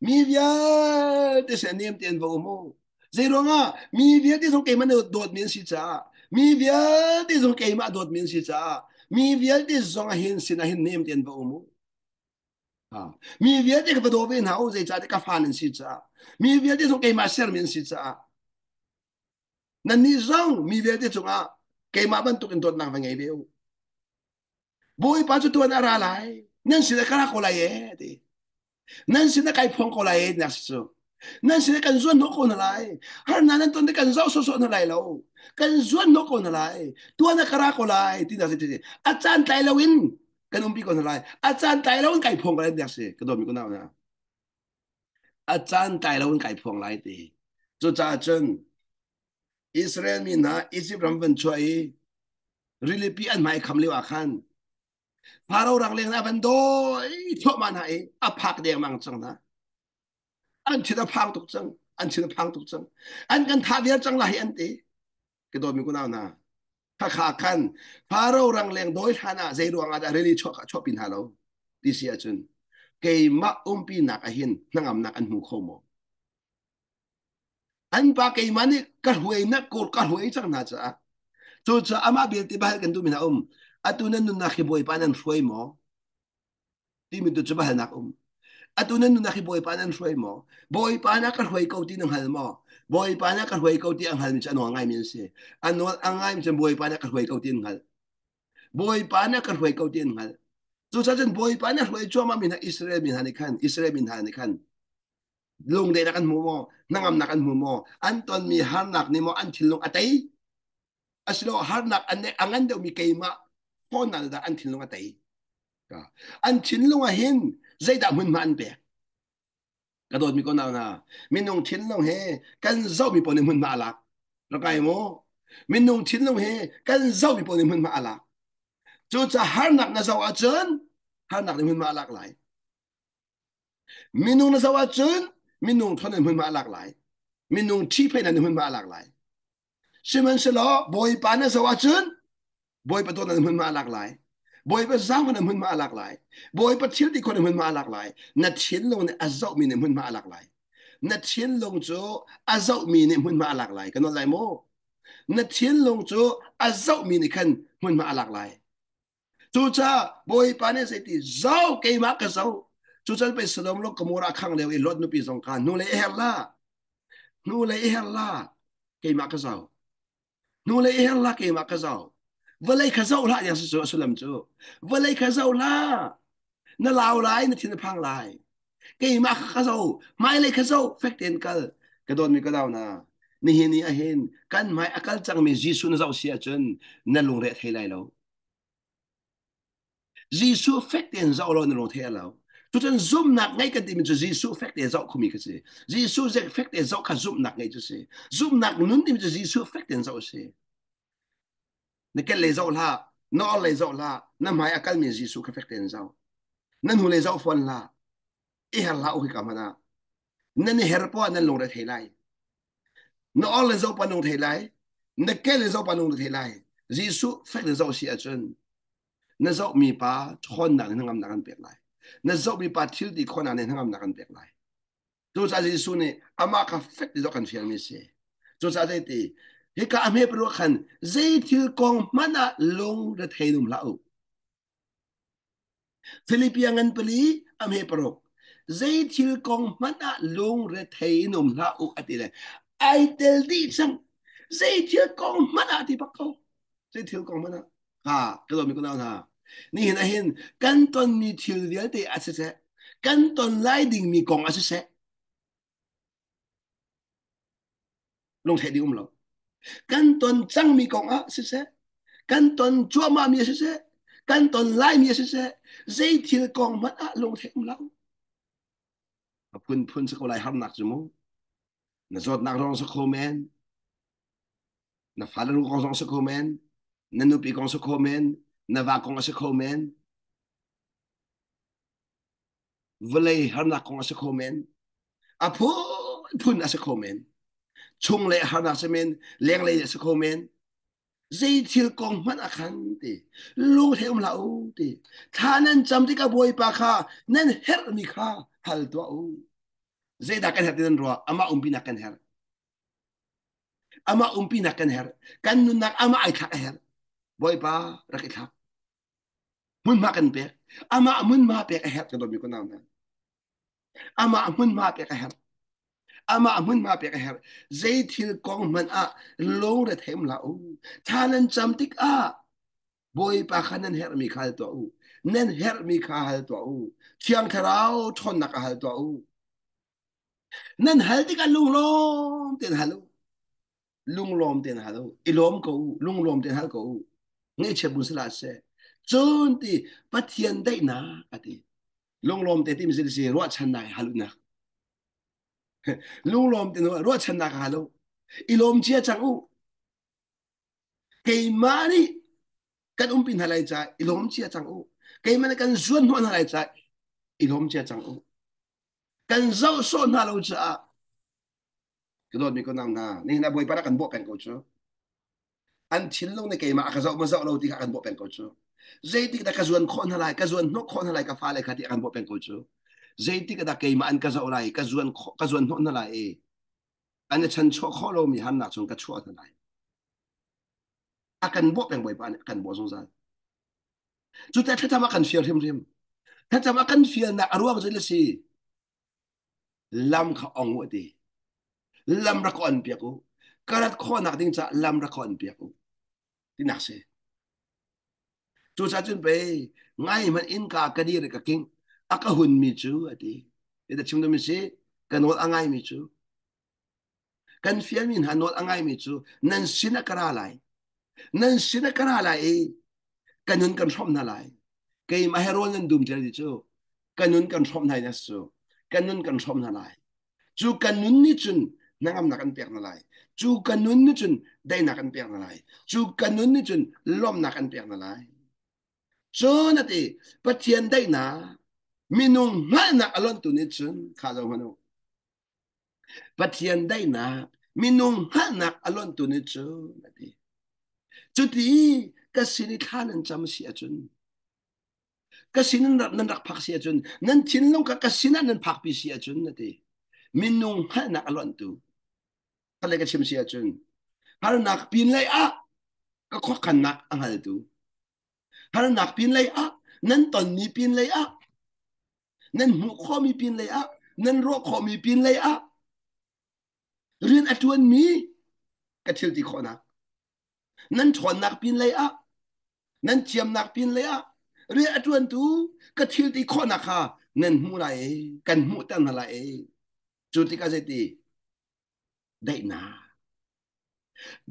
Speaker 1: Mi vialte sin ah nem tein va um u. Zeiruangah mi vialte zong keimah nih dawtmi an si caah mi vialte zong keimah dawtmi an si caah mi vialte zong ah hin sinah hin nem tein va um u. Mi vialte ka va daw ve hna u zeicahtiah ka fa nan si caah mi vialte zong keimah sermi an si caah nannih zong mi vialte cungah keimah bantuk in dawtnak va ngei ve u. Bawipa cu tuan a ra lai nan sinah ka ra ko lai ee ti nan sinah kai phuang ko lai ee tinak si cu nan sinah kan zuan hnawh ko hna lai harnak nan ton te kan zoh sawsawh hna lai lo kan zuan hnawh ko hna lai tuan ah ka ra ko lai tinak si ti a caan tlai loin kan umpi ko hna lai a caan tlai lo in kai phuang ko lai tinak si ka dawmi ko na. A caan tlai lo in kai phuang lai ti. Cucaah cun Israel mi hna Izipt ram van chuah i rilipi an hmai kham lio ah khan Faro rangleng a van dawi thluahmah hna i a phak dengmang cang hna. An thin a phang tuk cang. An thin a phang tuk cang. An kan thah viar cang lai an ti. Ka dawtmi kunau hna. Khakha khan Faro rangleng dawi hlan ah zei ruang ah dah rili chuah chuahpi hna lo ti si ahcun keimah umpinak ahin hnangamnak an hmu kho maw? An pa keimah nih ka hruainak kur ka hruai cang hna caah cucaah amah belte bahal kan duhmi hna um atu nan nunnak hi Bawipa nan hruai maw timi tu cu bahalnak um atu nan nunnak hi Bawipa nan hruai maw Bawipa na ka hruai ko ti na hngal maw Bawipa na ka hruai ko ti a hngalmi cu a nawl ngaimi an si a nawl a ngaimi cu Bawipa na ka hruai ko ti an hngalh Bawipa na ka hruai ko ti an hngalh cucaah cun Bawipa na hruai cuahmah mi hna Israel mi hna nih khan Israel mi hna nih khan lungdaihnak an hmu maw hnangamnak an hmu maw an tonmi harnak nih maw an thinlung a tei asilo harnak an a ngan deuhmi keimah hawnnak dah an thinlung a tei an thinlung ah hin zeidah hmunhma an pek ka dawtmi ko nau hna minung thinlung he kan zohmi pawl nih hmunhma a lak rakai mu minung thinlung he kan zohmi pawl nih hmunhma a lak cucaah harnak na zoh ahcun harnak nih hmunhma a lak lai Minung na zoh ahcun minung thon in hmunhma a lak lai. Minung ṭhihphaihnak in hmunhma a lak lai. Sihmanhsehlaw Bawipa na zoh ahcun Bawipa dawtnak in hmunhma a lak lai. Bawipa zaangfahnak in hmunhma a lak lai. Bawipa thil ti khawh in hmunhma a lak lai. Na thinlung nih a zohmi nih hmunhma a lak lai. Na thinlung cu a zohmi nih hmunhma a lak lai. Ka nawl lai mu. Na thinlung cu a zohmi nih khan hmunhma a lak lai. Cucaah Bawipa nih zeiti zo keimah ka zo. Cucan pei Sodom le Gomorrah khang lio i Lot nupi zong kha hnulei i her la. Hnulei i her la. Keimah ka zo. Hnulei i her la keimah ka zo. Vawlei kha zoh hlah yang cu a sullam cu. Vawlei kha zoh hlah. Na lau lai, na thin a phang lai. Keimah kha ka zo. Hmailei kha zoh, fek tein kal. Ka dawtmi ka dau na. Nihin ni ahin kan hmai a kal cangmi Jesuh na zoh si ahcun na lungre a thei lai lo. Jesuh fek tein zoh law na lung thei lo. Cucun zumhnak ngei kan timi cu Jesuh fek tein zoh khumi kha si. Jesuh fek tein zoh kha zumhnak ngei cu si. Zumhnak nun timi cu Jesuh fek tein zoh si. Na kel lei zoh hlah, na or lei zoh hlah, na hmai a kalmi Jesuh kha fek tein zoh. Na hnu lei zoh fawn hlah. I her hlah u hika hmanh ah. Nan i her poah nan lungre thei lai. Na or le zoh pa nung thei lai. Na kel le zoh pa nung thei lai. Jesuh fek le zoh si ahcun na zohmi pa ṭhawnnak nih hnangamnak an pek lai. Na zohmi pa thil ti khawhnak nih hnangamnak an pek lai. Cucaah Jesuh nih amah kha fek ti zoh kan fialmi a si. Cucaah zeiti hika a hme paruah khan zei thil kong hmanh ah lung rethei in um hlah u. Filipia ngan pali a hme paruk zei thil kong hmanh ah lung rethei in um hlah u a ti le ai tel dih cang zei thil kong hmanh ah ti bak ko zei thil kong hmanh ah ha ka dawmi ka nau hna nihin ahin kan tonmi thil vialte a siseh kan ton lai dingmi kong a siseh lungtheih ding um lo kan ton cangmi kong ah siseh kan ton cuahmahmi a siseh kan ton laimi a siseh zei thil kong hmanh ah lungtheih um lo a phunphun si ko lai harnak cu mu na zawtnak rong si kho men na fale kong zong si kho men na nupi kong si kho men na va kong a si kho men vawlei harnak kong a si kho men a phunphun a si kho men chunglei harnak si men lenglei a si kho men zei thil kong hmanh a khan ti lung he um hlah u ti thla nan cam tikah bawipa kha nan herhmi kha hal tuah u zeidah kan herh ti nan ruah amah umpinak kan herh amah umpinak kan herh kan nunnak amah ai thlak a herh bawipa rak i thlak hmunhma kan pek amah hmunhma pek a herh ka dawtmi ko nau hna amah hmunhma pek a herh amah hmunhma pek a herh zei thil kong hmanh ah lungre them hlah u tha nan cam tikah Bawipa kha nan herhmi kha hal tuah u nan herhmi kha hal tuah u thiang thlarau ṭhawnnak a hal tuah u nan hal tikah lunglawm tein hal u lunglawm tein hal u i lawm ko u lunglawm tein hal ko u ngaihchia bu sila seh cun ti Pathian daihnak a ti lunglawm te timi si ruahchannak hal unak. Lunglawm te ruahchannak ha lo. I lawm cia cang u. Keimah nih kan umpi hna lai ca i lawm cia cang u. Keimah nih kan zuan hnawh hna lai ca i lawm cia cang u. Kan zoh sawh hna lo caah ka dawtmi ko nang hna nihin ah Bawipa rak kan bawh peng ko cu. An thinlung nih keimah a ka zoh ma zoh lo ti kha kan bawh peng ko cu. Zeitik dah ka zuan khawh hna lai, ka zuan hnawh khawh hna lai ka fale kha ti a kan bawh peng ko cu. Zeitik dah keimah an ka zoh lai, ka zuan ka zuan hnawh hna lai i an i chanchuah khawh lomi harnak chung ka chuah hna lai. A kan bawh peng Bawipa nih a kan bawh zungzal. Cucaah thlacam a kan fial hrimhrim. Thlacam a kan fialnak a ruang cu le si lam kha ong u ti. Lam rak on piak u. Ka rat khawhnak ding caah lam rak on piak u. Tinak si. Cucaah cun pei ngai hmanh innka ka dir i ka king a ka hunmi cu a ti. Ita chim dumi si ka nawl a ngaimi cu kan fialmi hna nawl a ngaimi cu nan sin ah ka ra lai. Nan sin ah ka ra lai i ka nun kan hrawmh hna lai. Keimah he rawl nan dum ṭial ti cu ka nun kan hrawmh hna nas cu ka nun kan hrawmh hna lai. Cu ka nun nih cun hnangamnak an pek hna lai. Cu ka nun nih cun daihnak an pek hna lai. Cu ka nun nih cun lawmhnak an pek hna lai. Cun a ti, Pathian daihnak minung hngalhnak a lonhtu nih cun kha zo hmanh u. Pathian daihnak minung hngalhnak a lonhtu nih cun a ti. Cuti ka sin i thla nan cam si ahcun ka sin nan rak phak si ahcun nan thinlung kha ka sinah nan phakpi si ahcun na ti. Minung hngalhnak a lonhtu. Khalei ka chim si ahcun harnak pin lei ah ka khuakhannak a hngaltu. Harnak pin lei ah nan tonmi pin lei ah nan hmuh khawhmi pin lei ah nan ruah khawhmi pin lei ah rian a ṭuanmi ka thil ti khawhnak nan ṭhawnnak pin lei ah nan thiamnak pin lei ah rian a ṭuantu ka thil ti khawhnak kha nan hmuh lai i kan hmuhter hna lai i cu tikah zeiti daihnak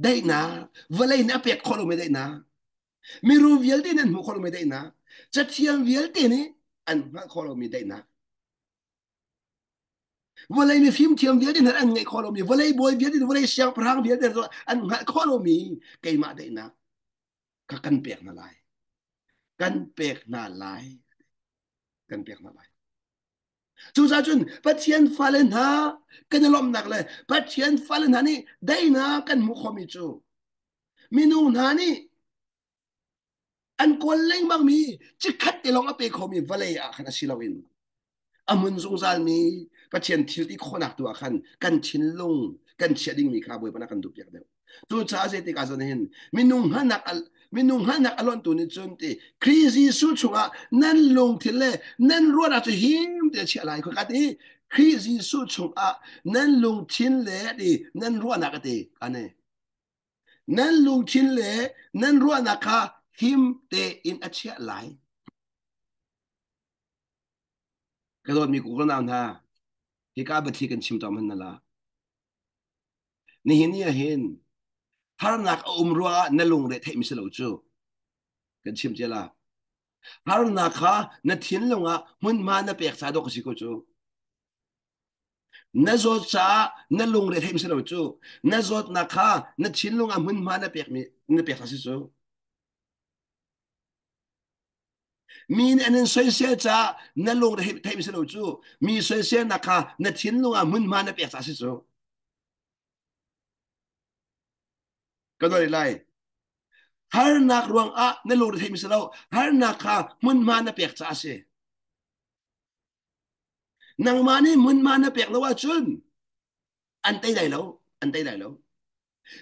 Speaker 1: daihnak vawlei nih a pek khawh lomi daihnak miru vialte nih an hmuh khawh lomi daihnak cathiang vialte nih an hngalh khawh lomi daihnak vawlei mi fimthiam vialte hna an ngeih khawh lomi vawlei bawi vialte vawlei siangpahrang vialte an hngalh khawh lomi keimah daihnak kha kan pek hna lai kan pek hna lai kan pek hna lai Cucaah cun Pathian fale hna kan i lawmhnak le Pathian fale hna nih daihnak kan hmuh khawhmi cu minung hna nih an kawl lengmangmi chikkhat te lawng a pe khomi vawlei ah khan a si loin a hmun zungzalmi Pathian thil ti khawhnak tu ah khan kan thinlung kan chiah dingmi kha Bawipa nih a kan duhpiak deuh. Cucaah zeitik ah cun hin minung hngalhnak minung hngalhnak a lonhtu nih cun ti Khrih Jesuh chungah nan lungthin le nan ruahnak cu him te chiah lai khua ka ti Khrih Jesuh chungah nan lungthin le ti nan ruahnak a ti ane nan lungthin le nan ruahnak kha him tein a chiah lai ka dawtmi kukulnau hna hika biathli kan chim tawm han la Nihin ni ah hin harnak a um ruangah na lungre theihmi si lo cu. Kan chim cia la. Harnak kha na thinlung ah hmunhma na pek ca dawk a si ko cu. Na zawt caah na lungre theihmi si lo cu. Na zawtnak kha na thinlung ah hmunhma na pekmi na pek a si cu. Mi nih an in soisel caah na lungre theihmi si lo cu. Mi soiselnak kha na thinlung ah hmunhma na pek ca a si cu. Ka nawl lai. Harnak ruangah na lungre theihmi si lo. Harnak kha hmunhma na pek caah a si. Nangmah nih hmunhma na pek lo ahcun an tei lai lo. An tei lai lo.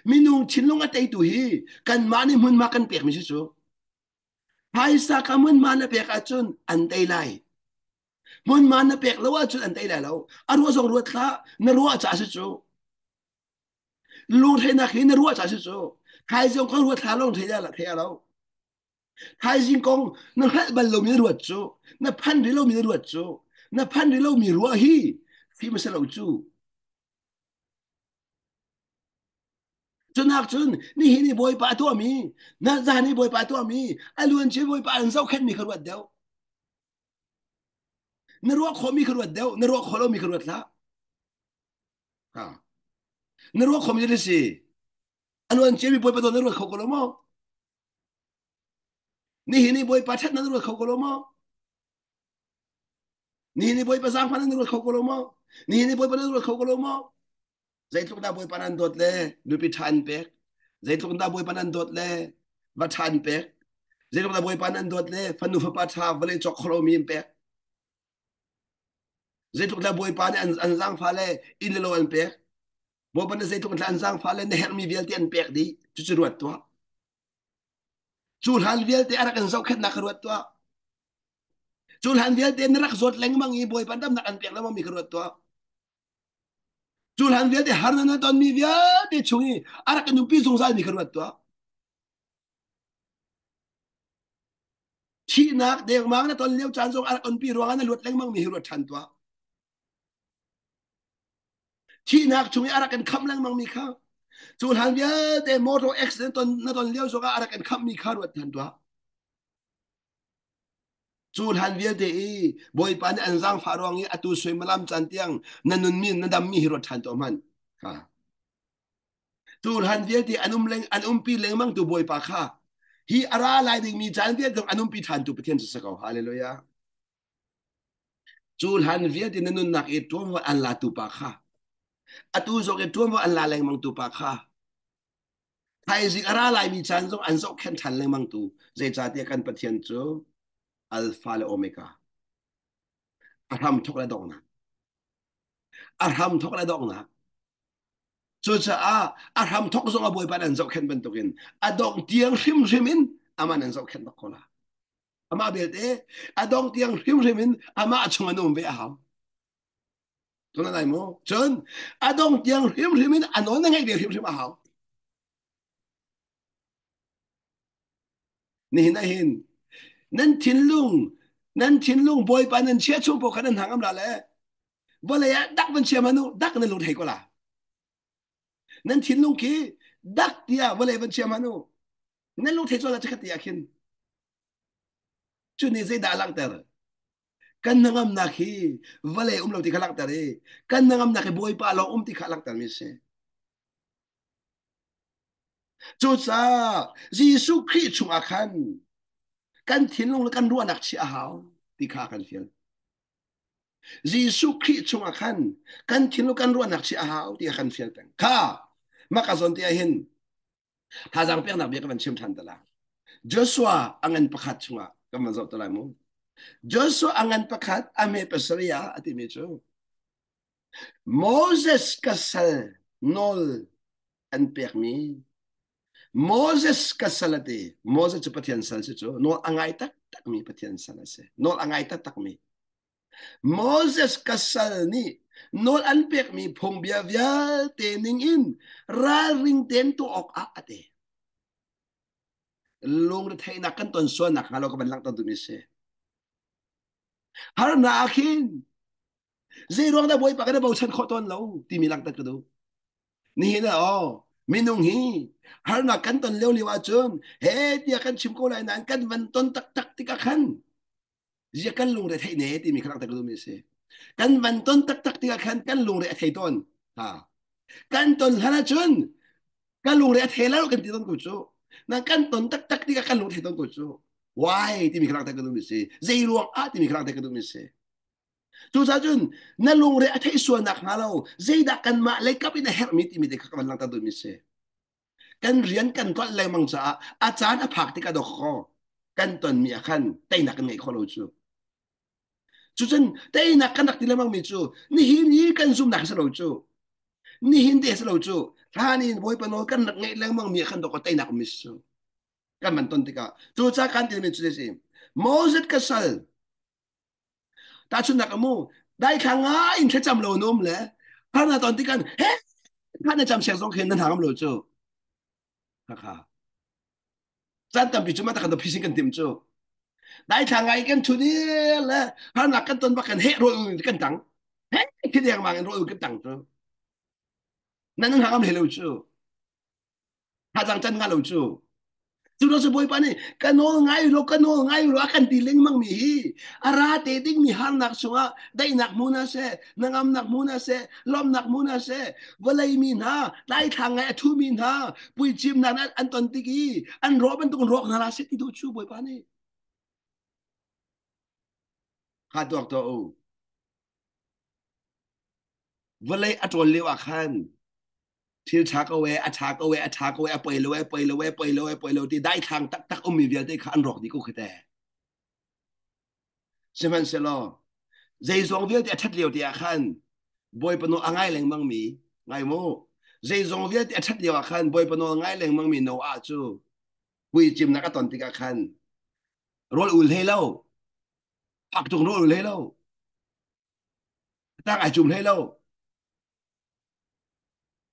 Speaker 1: Minung thinlung a teitu hi kanmah nih hmunhma kan pekmi si cu. Phaisa kha hmunhma na pek ahcun an tei lai. Hmunhma na pek lo ahcun an tei lai lo. A ruah zong ruat hlah, na ruah caah si cu. Lungtheinak hi na ruah caah si cu. Thaizing kong ruat hlah lung thei thei lo. Thaizing kong na hngalh bal lomi na ruat cu, na phan rih lomi na ruat cu, na phan rih lomi ruah hi fim a si lo cu. Cunak cun nihin i Bawipa a tuahmi, na zan i Bawipa a tuahmi, a luancia Bawipa an zohkhenhmi kha ruat deuh. Na ruah khawhmi kha ruat deuh, na ruah khawh lomi kha ruat hlah. Ha. Na ruah khomi na si. A luan ciami Bawipa dawt na ruat kho ko lo maw? Nihin i Bawipa ṭhatnak na ruat kho ko lo maw? Nihin i Bawipa zaangfah na ruat kho ko lo maw? Nihin i Bawipa na ruat kho ko lo maw? Zeitluk dah Bawipa nan dawt le nupi ṭha an pek? Zeitluk dah Bawipa nan dawt le va ṭha an pek? Zeitluk dah Bawipa nan dawt le fanu fapa ṭha vawlei cawk kho lomi an pek? Zeitluk dah Bawipa nih an zaangfah le inn le lo an pek? Bawipa nih zeitluk dah an zaangfah le na herhmi vialte an pek dih? Cucu ruat tuah. Cu hlan vialte a rak in zohkhenhnak kha ruat tuah. Cu hlan vialte na rak zawt lengmang i Bawipa damnak an pek lengmang mi kha ruat tuah. Cu hlan vialte harnak na tonmi vialte chung i a rak in umpi zungzal mi kha ruat tuah. Thihnak dengmang na ton lio caan zong a rak umpi ruangah na luat lengmang mi hi ruat ṭhan tuah. Thihnak chung i a rak in khamh lengmang mi kha cu hlan vialte motor accident ton na ton lio zongah a rak in khamh mi kha ruat ṭhan tuah. Cu hlan vialte i Bawipa nih an zaangfah ruang i atu suimilam caan tiang na nunmi na dammi hi ruat ṭhan tuah hmanh. Ha. Cu hlan vialte an um leng an umpi lengmang tu Bawipa kha hi a ra lai dingmi caan vialte an umpi ṭhan tu Pathian cu si ko. Hallelujah. Cu hlan vialte na nunnak i ṭuanvo an la tu pa kha atu zong i ṭuanvo an la lengmang tu pa kha Thaizing a ra laimi caan zong an zohkhenh ṭhan lengmang tu zeicahtiah kan Pathian cu Alpha le Omega a hramthawk le donghnak a hramthawk le donghnak cucaah a hramthawk zong a Bawipa an zohkhenh bantukin a dongh tiang hrimhrim in amah nan zohkhenh bak ko la amah belte a dongh tiang hrimhrim in amah chung an um ve a hau Tuna lai mu. Cun a dong tiang hrimhrim in a nawl na ngeih ve hrimhrim a hau. Nihin ah hin nan thinlung nan thinlung bawipa nan chia chung paoh kha nan hang am la le vawlei ah dak van chia manu dak nan lung thei ko la. Nan thinlung khi dak tiah vawlei van chia manu nan lung thei chuan la chakhat tiah khin cu nih zeidah a langhter Kan hnangamnak hi vawlei um lo ti kha langhter i kan hnangamnak hi Bawipa lawng um ti kha langhtermi a si. Cucaah Jesuh Khrih chungah khan kan thinlung le kan ruahnak chiah a hau ti kha kan fial. Jesuh Khrih chungah khan kan thinlung kan ruahnak chiah a hau ti kha kan fial peng. Kha maka zawn te ah hin Thazaang peknak bia ka van chim ṭhan te lai. Joshua a ngan pakhat chungah kan van zoh te lai mu. Joshua a ngan pakhat a hme pasarih ah a timi cu Moses ka sal nawl an pekmi Moses ka sal a ti. Moses cu Pathian sal si cu nawl a ngai taktakmi Pathian sal a si. Nawl a ngai taktakmi. Moses ka sal nih nawl an pekmi phungbia vialte ningin ralring tein tuah awkah a ti. Lungretheihnak kan ton sualnak hnga lo ka van langhter duhmi si. Harnak ah khin zei ruang dah Bawipa kan i bochan khawh tawn lo timi langhter ka duh. Nihin ah aw minung hi harnak kan ton lio lio ahcun he tiah kan chim ko lai nain kan van ton taktak tikah khan zia kan lungre theih ne timi kha langhter ka duhmi a si. Kan van ton taktak tikah khan kan lungre a thei tawn. Ha. Kan ton hlan ahcun kan lungre a thei lo kan ti tawn ko cu. Na kan ton taktak tikah kan lung thei tawn ko cu. Why timi kha langhter ka duhmi a si. Zei ruang ah timi kha langhter ka duhmi a si. Cucaah cun na lungre a theih sual nak hnga lo zeidah kanmah lei kap in a herhmi timi te kha ka van langhter duhmi a si. Kan rian kan tlolh lengmang caah a caan a phak tikah dawkaw kan tonmi ah khan teinak kan ngeih khawh lo cu. Cucun teinak kan rak ti lengmang mi cu nihin hi kan zumnak si lo cu. Nihin te si lo cu. Hlan in Bawipa nawl kan rak ngeih lengmang mi ah khan dawkaw teinak um cu. Kan van ton tikah cucaah kan timi cu si Moses ka sal Tahchunhnak ah mu daithla ngai in thlacam lo na um le harnak ton tikah he kha na cam siang zong khin na hna ngam lo cu. Khakha. Caan tampi cu mah kan phisin kan tim cu. Daithla ngai kan thut i le harnak kan ton bak kan he rawl kan tang. He khi deng mang in rawl kan tang cu. Nan hna ngam hlei lo cu. Thazang can nga lo cu. Cu lo Bawipa nih ka nawl ngai lo ka nawl ngai lo a kan ti lengmang mi hi a ra te ding mi harnak chungah daihnak hmu na seh hnangamnak hmu na seh lawmnak hmu na seh vawlei mi hna tlaithlang ngai a thu mi hna puicimnak an ton tik i an rawh bantuk rawk hna la seh ti duh cu Bawipa nih kha tuak to u Vawlei a ṭawl lio ah khan thil ṭha ko ee, a ṭha ko ee, a ṭha ko ee, a poi lo ee, poi lo ee, poi lo ee, poi lo ti daithlang taktak ummi vialte kha an rawk dih ko khi te. Sihmanhsehlaw zeizong vialte a ṭhat lio te ah khan Bawipa nawl a ngai lengmang mi ngai mu zeizong vialte a ṭhat lio ah khan Bawipa nawl ngai lengmang mi Noah cu puicimnak a ton tikah khan rawl ul hlei lo fak tuk rawl ul hlei lo tak ai cum hlei lo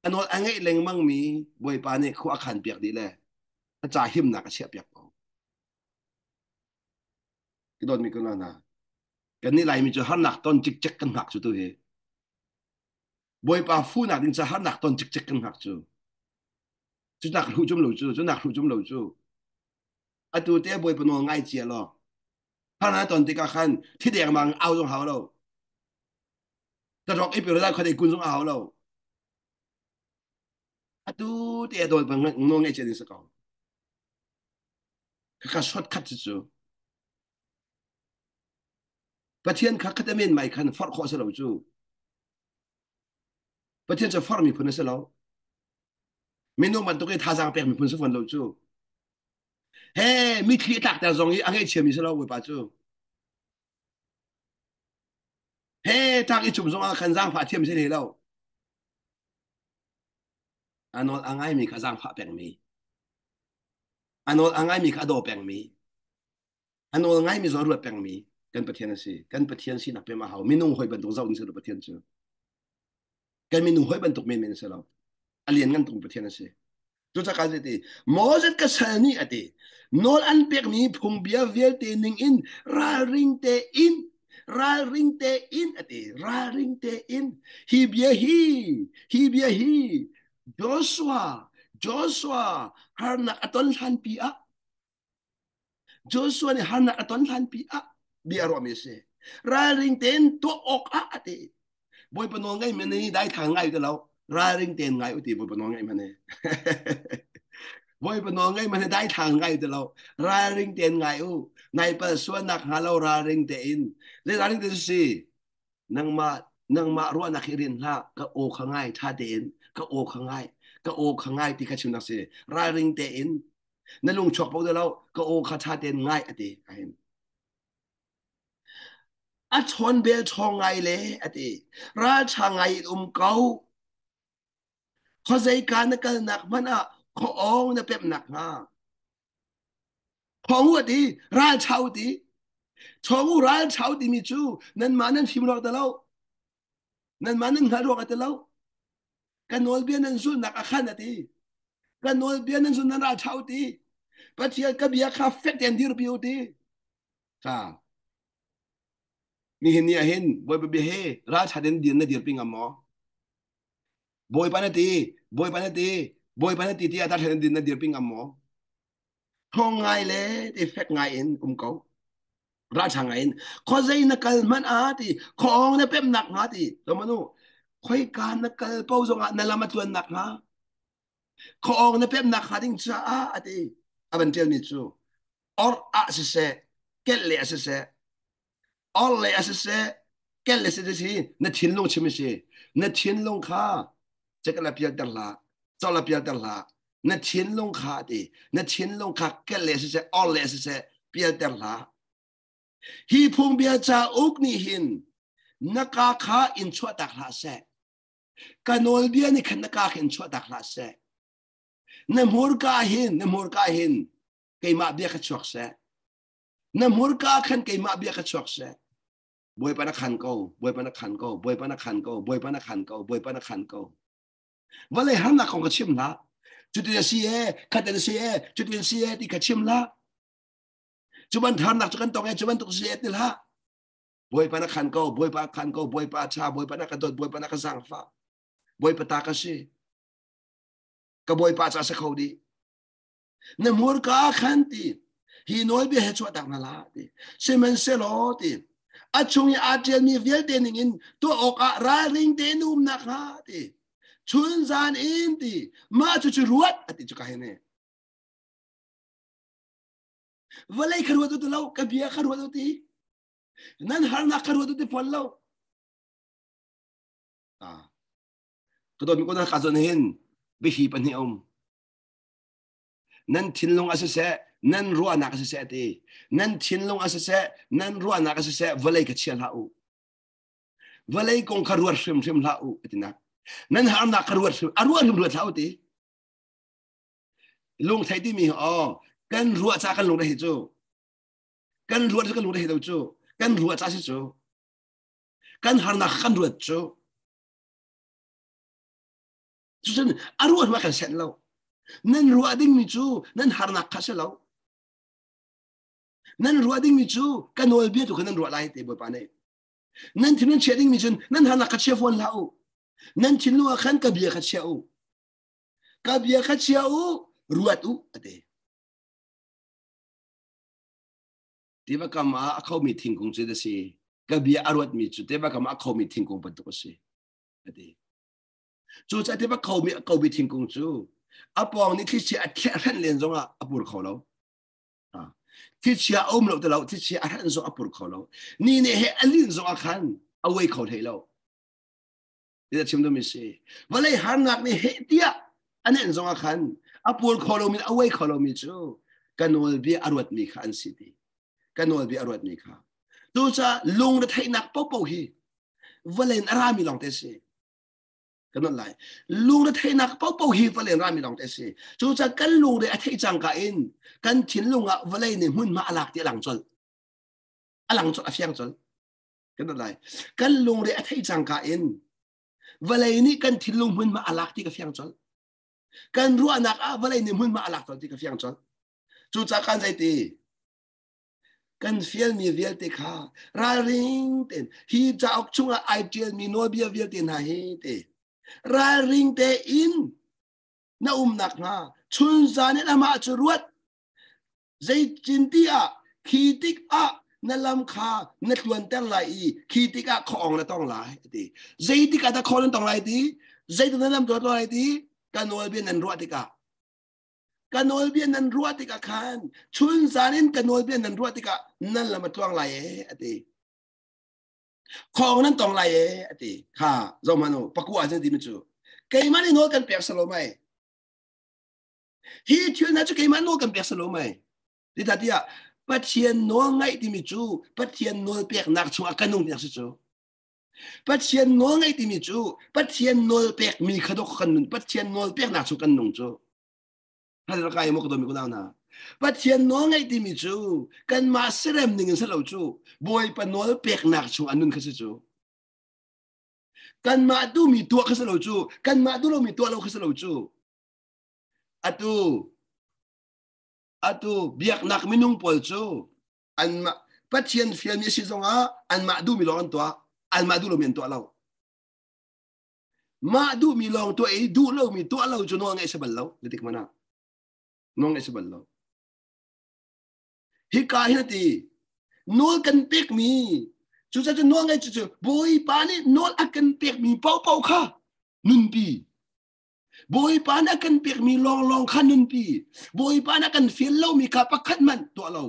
Speaker 1: a nawl a ngeih lengmang mi Bawipa nih khua a khan piak dih le a ca himnak a chiah piak ko ka dawtmi ka hna kan nih Laimi cu harnak ton cikcek kan hngak cu tu hi Bawipa funak ding ca harnak ton cikcek kan hngak cu cu nak hlu cum lo cu cu nak hlu cum lo cu atu te Bawipa nawl ngai cia law harnak ton tikah khan thi dengmang au zong hau lo Tarok i piro kha kun zong a hau lo. Atu te a dawl bang no ngai che ding sa ko. Kha shortcut cu Pathian kha khat men mai khan forh khawh si lo cu. Pathian cu forh mi phun a si lo. Minung bantuk i thazaang pek mi phun si fawn lo cu. He mithli a tlakter zong i a ngaihchia mi si lo Bawipa cu. He tlak i cum zongah khan zaangfah thiam si hlei lo. A nawl a ngaimi kha zaangfah pengmi. A nawl a ngaimi kha a daw pengmi. A nawl ngaimi zong a ruat pengmi kan Pathian a si. Kan Pathian sinak pem a hau. Minung hoi bantuk zoh in si lo Pathian cu. Kan minung hoi bantuk menmen a si lo. A lian ngan tuk Pathian a si. Cucaah ti Moses ka sal nih a ti nawl an pekmi phungbia vialte ning in ralring tein ralring tein a ti ralring tein hi bia hi hi bia hi Joshua Joshua harnak a ton hlanpi ah Joshua nih harnak a ton hlanpi ah bia a ruahmi a si. Ralring tein tuah awk ah a ti. Bawipa nawl ngai men ni daithlang ngai ti lo. Ralring tein ngai u ti Bawipa nawl ngai men Bawipa nawl ngai men daithlang ngai ti lo. Ralring tein ngai u. Nai pal sualnak hnga lo ralring tein. Zei ralring tein si? Nangmah nangmah ruahnak hi rin hlah. Ka aw kha ngai tha tein. Ka aw kha ngai. Ka aw kha ngai ti kha chimnak si. Ralring tein na lung chuak po lo ka aw kha tha tein ngai a ti ahin a chawn bel ṭhawng ngai le a ti ral ṭha ngai in um ko khuazei ka na kalnak hmanh ah khuaawng na pemhnak hnga Thawng u ti ral ṭha u ti Thawng u ral ṭha u timi cu nanmah nan fim ruak ti lo nanmah nan hngalh ruak ti lo Ka nawlbia nan zulhnak a khan a ti. Ka nawlbia nan zul nan ralṭha u ti. Pathian ka bia kha fek tein dirpi u ti. Kha nihin ni ah hin Bawipa bia he ralṭha tein dir na dirpi ngam maw? Bawipa na ti, Bawipa na ti, Bawipa na ti tiah ralṭha tein dir na dirpi ngam maw? Thawng ngai le ti fek ngai in um ko. Ralṭha ngai in khuazei na kal hmanh ah ti khuaawng na pemnak hnga ti manu khoika na kal po zongah na lam a tluannak hnga khuaawng na pemnak hnga ding caah a ti a van ṭialmi cu or ah siseh kelh le a siseh or le a siseh kelh le siseh si na thinlung chim si na thinlung kha cekala pialter hlah cawla pialter hlah na thinlung kha ti na thinlung kha kel le siseh or le siseh pialter hlah hi phungbia cauk nih hin na ka kha in chuahtak hlah seh ka nawlbia nih khan na ka kha in chuahtak hlah seh na hmurka hin na hmurka hin keimah bia kha chuak seh na hmurka khan keimah bia kha chuak seh Bawipa na khan ko Bawipa na khan ko Bawipa na khan ko Bawipa na khan ko Bawipa na khan ko Vawlei harnak kong ka chim hlah. Cutin a si e, khatin a si e, cutin a si e ti kha chim hlah. Cu ban harnak cu kan tong e, cu bantuk si e ti hlah. Bawipa na khan ko, Bawipa khan ko, Bawipa a ṭha, Bawipa na ka dawt, Bawipa na ka zaangfah. Bawipa ta ka si. Ka Bawipa ca si kho dih. Na hmurka ah khan ti hi nawlbia he chuahtak hna hlah ti. Sihmanhsehlaw ti a chung i aa ṭialmi vialte ningin tuah awkah ralring tein um nakhnga ti. Chun zan in ti mah cucu ruat a ti cu ka hin. Vawlei kha ruat u ti lo, ka bia kha ruat u ti. Nan harnak kha ruat u ti fawn lo. Ah. Ka dawtmi ko na ka zawn hin bihi pahnih a um. Nan thinlung a siseh, nan ruahnak a siseh ti. Nan thinlung a siseh, nan ruahnak a siseh, vawlei ka chia hlah u. Vawlei kong kha ruat hrimhrim hlah u ti nak. Nan harnak kha ruat hrim, a ruat hrim ruat hlah u ti. Lung thei timi oh kan ruah ca kan lung hi cu. Kan ruat cu kan lung hi lo cu. Kan ruah ca si cu. Kan harnak kan ruat cu. Cucun a ruah hma kan senh lo. Nan ruah dingmi cu nan harnak kha si lo. Nan ruah dingmi cu ka nawlbia tu kha nan ruah lai te Bawipa nih. Nan thinlung chia dingmi cun nan harnak kha chia fawn hlah u. Nan thinlung ah khan ka bia kha chia u. Ka bia kha chia u, ruat u a ti. Tiva kam ah a khomi thingkung cu a si. Ka bia a ruatmi cu tiva kam ah a khomi thingkung bantuk a si. A ti. Cucaah tiva khomi a komi thingkung cu a pawng nih thlichia a thlehranh len zongah a pur kho lo. Thlichia a um lo ti lo, thlichia a hranh zong a pur kho lo. Ni nih he a lin zongah khan a uai kho hlei lo. Ti chim dumi si. Vawlei harnak nih heh tiah a nenh zongah khan a pur kho lomi a uai kho lomi cu ka nawlbia a ruatmi kha an si ti. Ka nawlbia a ruatmi kha. Tucaah lungretheihnak paohpaoh hi vawlei in a rami lawng te si. Kan non lai. Lungretheihnak paohpaoh hi vawlei in rami lawng te si. Cucaah kan lungre a theih cangka in kan thinlung ah vawlei nih hmunhma a lak ti a lang colh. A lang colh, a fiang colh. Kan non lai. Kan lungre a theih cangka in vawlei nih kan thinlung hmunhma a lak ti ka fiang colh. Kan ruahnak ah vawlei nih hmunhma a lak colh ti ka fiang colh. Cucaah kan zeiti Kan fialmi vialte kha ralring tein hi cauk chungah ai ṭialmi nawlbia vialte hna hi te ralring tein na um nakhnga chunzan in amah cu ruat. Zeitintiah khi tikah na lam kha na tluanter lai i khi tikah khuaawng na tong lai a ti. Zeitik ah dah khuaawng nan tong lai ti? Zeitik na lam tuah lai ti? Ka nawlbia nan ruah tikah. Ka nawlbia nan ruah tikah khan chun zan in ka nawlbia nan ruah tikah nan lam a tluang lai ee a ti. Khawng nan tong lai ee a ti. Kha zohhmanh u pakua ah timi cu keimah nih nawl kan pek salo mei. Hi thil hna cu keimah nawl kan pek salo mei. Zeicahtiah Pathian nawl ngaih timi cu Pathian nawl peknak chungah kan nung tinak si cu. Pathian nawl ngaih timi cu Pathian nawl pekmi kha dok kan nun Pathian nawl peknak cu kan nung cu. Kai mo ka domi ko na. Pathian nawl ngaih timi cu kanmah serem ning in si lo cu Bawipa nawl peknak chung an nun kha si cu. Kanmah duhmi tuah kha si lo cu kanmah duh lomi tuah lo kha si lo cu. Atu atu biaknak minung pawl cu anmah Pathian fialmi a si zongah anmah duhmi lawng an tuah anmah duh lomi an tuah lo mah duhmi lawng tuah i duh lomi tuah lo cu nawl ngeih si bal lo zeitik hmanh ah nawl ngeih si bal lo hika hin a ti nawl kan pekmi cucaah cu nawl ngeih cu cu Bawipa nih nawl a kan pekmi paohpaoh kha nunpi Bawipa nih a kan pekmi lawnglawng kha nunpi. Bawipa nih a kan fial lomi kha pakhat hmanh tuah lo.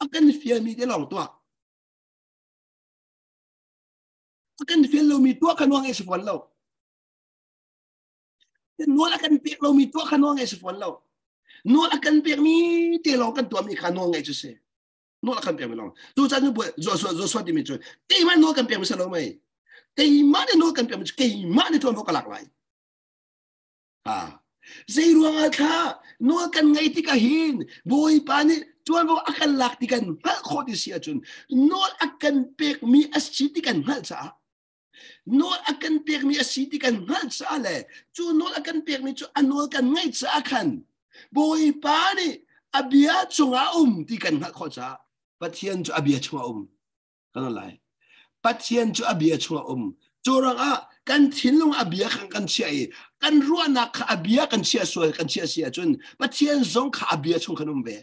Speaker 1: A kan fialmi te lawng tuah. A kan fial lomi tuah kha nuang si fawn lo. Nawl a kan pek lomi tuah kha nawl ngei si fawn lo. Nawl a kan pekmi te lawng kan tuahmi kha nawl ngei cu si. Nawl a kan pekmi lawng. Tuchan nu Joshua Joshua timi cu keimah nawl kan pekmi si lo mei. Keimah nih nawl kan pekmi cu keimah nih ṭuanvo ka lak lai. Ha. Zei ruangah thla nawl kan ngei tikah hin Bawipa nih ṭuanvo a kan lak ti kan hngalh khawh ti si ahcun nawl a kan pekmi a si ti kan hngalh caah nawl a kan pekmi a si ti kan hngalh caah le cu nawl a kan pekmi cu a nawl kan ngaih caah khan Bawipa nih a bia chungah a um ti kan hngalh khawh caah Pathian cu a bia chungah a um kan lai Pathian cu a bia chungah a um. Cu ruangah kan thinlung a bia khan kan chiah i kan ruahnak kha a bia kan chiah sual kan chiah si ahcun Pathian zong kha a bia chung khan um ve.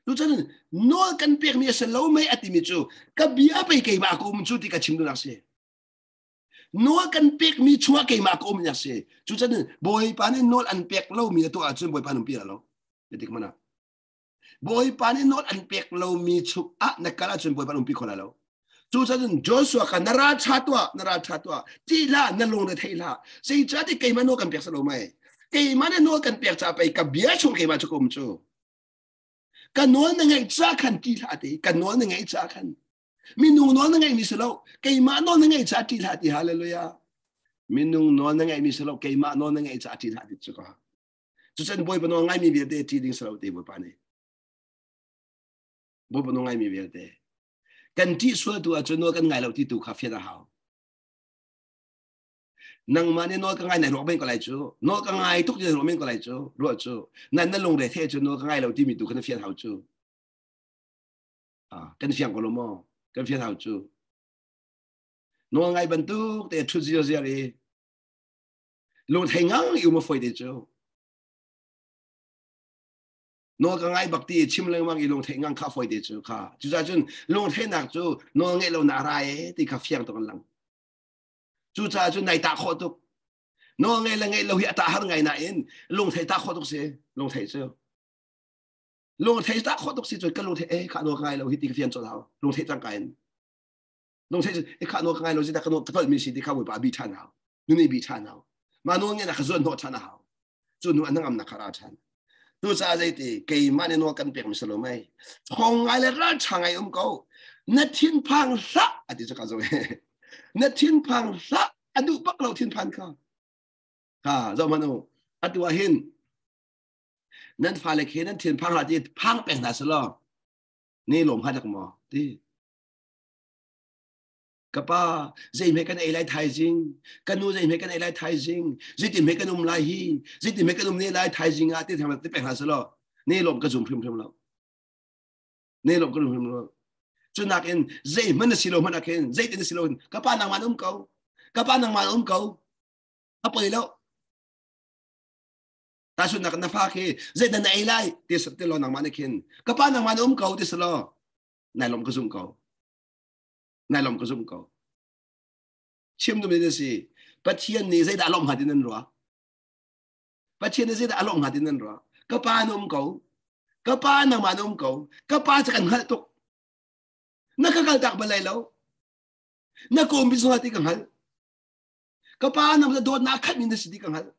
Speaker 1: Tucun nawl kan pekmi a si lo mei a timi cu ka bia pei keimah ka um cu ti ka chim duhnak si. Nawl kan pekmi chungah keimah ka um nak si. Cucun Bawipa nih nawl an pek lomi na tuah ahcun Bawipa nunpi lo. Dik mana. Bawipa nih nawl an pek lomi chungah na kal ahcun Bawipa umpi kho lai lo. Cucun Joshua kha na ral ṭha tuah, na ral ṭha tuah, ṭih hlah, na lung re thei hlah. Zeicahtiah keimah nawl kan pek si lo mei. Keimah nih nawl kan pek caah pei ka bia chung keimah cu ka um cu. Ka nawl na ngaih ca khan ṭih hlah ti, ka nawl na ngaih ca khan. Minung nawl na ngaihmi si lo, keimah nawl na ngaih caah ṭih hlah ti. Hallelujah. Minung nawl na ngaihmi si lo, keimah nawl na ngaih caah ṭih hlah ti cu ka. Cucun Bawipa nawl ngaimi vialte ṭih ding si lo ti Bawipa nih. Bawipa nawl ngaimi vialte. Kan ṭih sual tu ahcun nawl kan ngai lo ti tu kha fian a hau. Nangmah nih nawl ka ngai nai ruak men ko lai cu. Nawl ka ngai tuk ti ruak men ko lai cu. Ruah cu. Nan na lungre the cu nawl ka ngai lo timi tu kha na fian hau cu. Ah, kan fiang ko lo maw? Kan fian hau cu. Nawl ngai bantuk te ṭhut ziar ziar i lungthei ngang i um a foi te cu. Nawl ka ngai bak ti chim lengmang i lungtheih ngang kha foi te cu kha. Cucaah cun lungtheihnak cu nawl ngeih lo na ra e ti kha fiang tuk an lang. Cucaah cun nai tah khawh tuk. Nawl ngei le ngeih lo hi a tah har ngai nain lungtheih tah khawh tuk si. Lungtheih cu. Lungtheih tah khawh tuk si cun ka lungtheih eh kha nawl ka ngai lo hi ti ka fian colh hau. Lungtheih cangka in. Lungtheih cu eh kha nawl ka ngai lo si ta ka nawl ka tolh mi si ti kha Bawipa a bi ṭhan hau. Nun i bi ṭhan hau. Mah nawl ngeih nak kha zuan hnawh ṭhan a hau. Cu hnu a hnangamnak kha ra ṭhan. Cucaah zeiti keimah nih nawl kan pek mi si lo mei. Thong ngai le ralṭha ngai um ko. Na thinphang hlah a ti cu ka zo. Na thinphang hlah a duh bak lo thinphan kha. Kha zoh hmanh u. Atu ah hin nan fale khi nan thinphang hlah ti phang peng hna selaw ne lawm hnga dak maw ti. Ka pa zeihme kan ei lai thaizing ka nu zeihme kan ei lai thaizing zeitin hme kan um lai hi zeitin hme kan um ne lai thaizing ah ti thang ti pek hna selaw ne lawm ka zum hrimhrim lo ne lawm ka zum hrimhrim lo cu nakin zeihmanh na si lo hmanh ah khin zeitin na si lo ka pa nangmah na um ko ka pa nangmah na um ko a poi lo tahchunhnak na fa khi zeidah na ei lai ti ti lo nangmah nih khin ka pa nangmah na um ko ti selaw nai lawm ka zum ko nai lawm ka zum ko chim dum in si pathian nih zeidah a lawmh hnga ti nan ruah pathian nih zeidah a lawmh hnga ti nan ruah ka pa na um ko ka pa nangmah na um ko ka pa cu kan hngalh tuk na ka kal tak bal lai lo na kawm bi zungah ti ka hngalh ka pa nang dawtnak a khat mi na si ti ka hngalh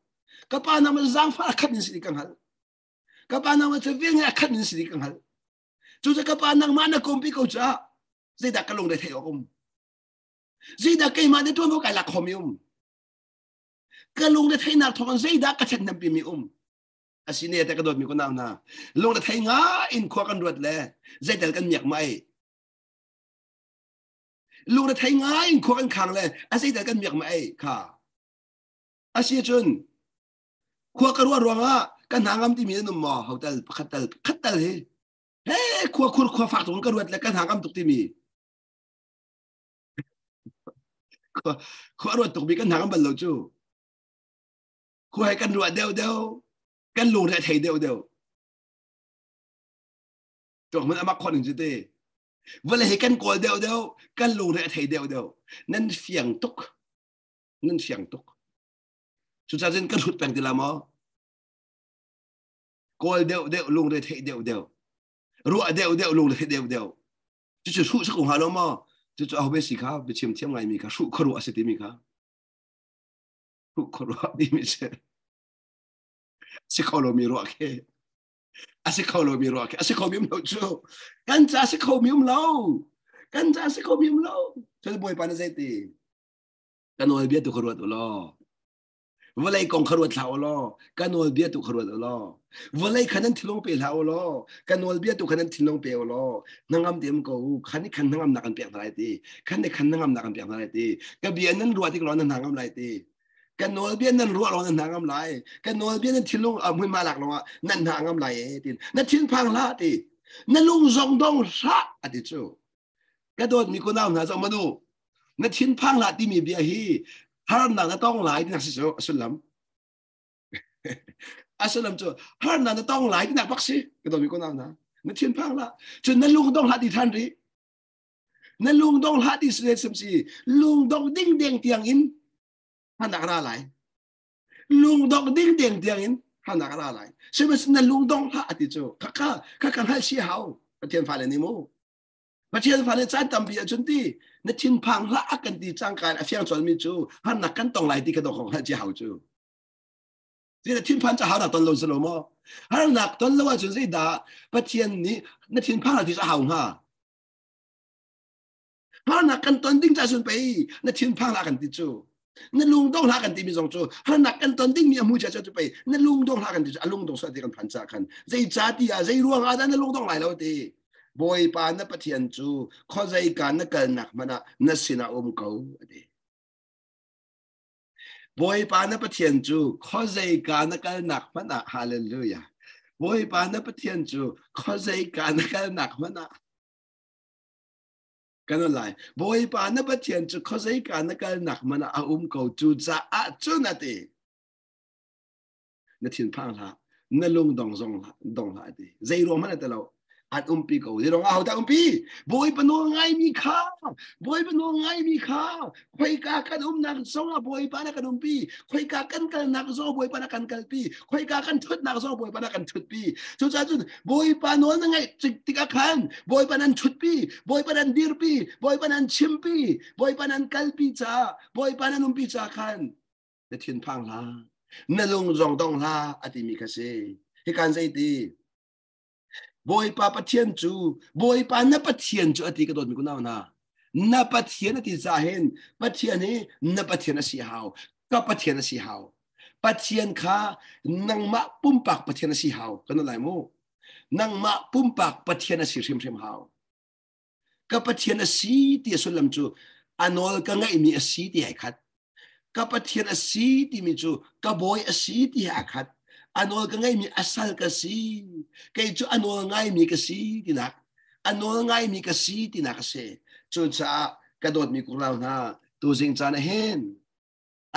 Speaker 1: ka pa nang zaangfah a khat mi na si ti ka hngalh ka pa nang cu vel a khat mi na si ti ka hngalh cu ka pa nangmah na kawmpi ko caah zeidah ka lungre theih awk um zeidah keimah nih tuanvo kai lak khomi um ka lungre theihnak thawng zeidah ka ṭhathnempi mi um asine te ka dawtmi ko nau hna lungre thei nga in khua kan ruat le zeitel kan miak mai lungre thei nga in khua kan khang le a zeitel kan miak mai kha asi cun khua ka ruah ruangah ka hna ngam timi nan um maw hotel pakhat tal khat tal hi he khua khur khua fak tuk ka ruat le ka hna ngam tuk timi khua khua ruat tuk mi kan hna ngam bal lo cu khua he kan ruah deuh deuh kan lungre thei deuh deuh tuak man amak khon in cu te vawlei he kan kawl deuh deuh kan lungre thei deuh deuh nan fiang tuk nan fiang tuk cucaah cun kan hrut peng ti la maw kawl deuh deuh lungre theih deuh deuh ruah deuh deuh lungre theih deuh deuh cucu hruh sa ko hnga lo maw cucu aho be si kha biachim thiam ngaimi kha hruh khuaruah a si timi kha hruh khuaruah timi si si kho lomi ruah khi a si kho lomi ruah khi a si kho mi um lo cu kan ca si kho mi um lo kan ca si kho mi um lo cun bawipa na zei ti ka nawlbia tu kha ruat u law vawlei kong kha ruat hlah u law ka nawlbia tu kha ruat u law vawlei kha nan thinlung pe hlah u law ka nawlbia tu kha nan thinlung pe u law hnangam te um ko u khan nih khan hnangamnak kan pek hna lai ti khan nih khan hnangamnak kan pek hna lai ti ka bia nan ruah tik law nan hnangam lai ti ka nawlbia nan ruah law nan hnangam lai ka nawlbia nan thinlung a hmunhma lak lawngah nan hnangam lai e ti na thinphang hlah ti na lung zong dong hlah ati cu ka dawtmi kunau hna zong manu. Na thinphang hlah timi bia hi harnak na tong lai tinak si cu a sullam. A sullam cu harnak na tong lai tinak bak si. Ka dawmi ko nau na. Na thinphang hlah. Cun na lung dong hlah ti than rih. Na lung dong hlah ti si si lung dong ding deng tiang in harnak ra lai. Lung dong ding deng tiang in harnak ra lai. Sihmanhsehlaw na lung dong hlah ati cu khakha khakha hngalh si hau. Pathian fale nih mu. Pathian fale caan tampi ahcun ti na thinphang hlah a kan ti cangka in a fiang colmi cu harnak kan tong lai ti kha dawk hngalh cia hau cu. Zei thinphan ca harnak ton lo si lo maw? Harnak ton lo ahcun zeidah Pathian nih na thinphang hlah ti cu a hau hnga? Harnak kan ton ding ca cun pei na thinphang hlah kan ti cu. Na lungdong hlah kan timi zong cu harnak kan ton dingmi a hmu cia cu pei na lungdong hlah kan ti cu a lungdong sual ti kan phan ca khan zei ca ti ah zei ruang ah dah na lungdong lai lo ti Bawipa na Pathian cu khuazei ka na kalnak hmanh ah na sinah um ko ati Bawipa na Pathian cu khuazei ka na kalnak hmanh ah hallelujah Bawipa na Pathian cu khuazei ka na kalnak hmanh ah kan lai Bawipa na Pathian cu khuazeika na kalnak man ah a um ko cu caah cun a ti na thinphang hlah na lung dong zong hlah dong hlah a ti zei ruang hmanh a ti lo an umpi ko zei ruang ah hodah umpi Bawipa nawl ngaimi kha Bawipa nawl ngaimi kha khoika kan umnak zong ah Bawipa na kan umpi khoika kan kalnak zong Bawipa na kan kalpi khoika kan thutnak zong Bawipa na kan thutpi cucaah cun Bawipa nawl na ngaih tikah khan Bawipa nan thutpi Bawipa nan dirpi Bawipa nan chimpi Bawipa nan kalpi caah Bawipa nan umpi caah khan na thinphang hlah na lung zong dong hlah a timi kha si hi kan zei ti Bawipa Pathian cu Bawipa na Pathian cu a ti ka dawtmi kunau hna na Pathian a ti ca hin Pathian hi na Pathian a si hau ka Pathian a si hau Pathian kha nangmah pumpak Pathian a si hau kan lai mu nangmah pumpak Pathian a si hrimhrim hau ka Pathian a si ti a sullam cu a nawl ka ngeihmi a si ti ai khat ka Pathian a si timi cu ka bawi a si ti he a khat a nawl ka ngeihmi a sal ka si kei cu a nawl ngaimi ka si tinak a nawl ngaimi ka si tinak a si cucaah ka dawtmi kurlau hna tuzing caan ah hin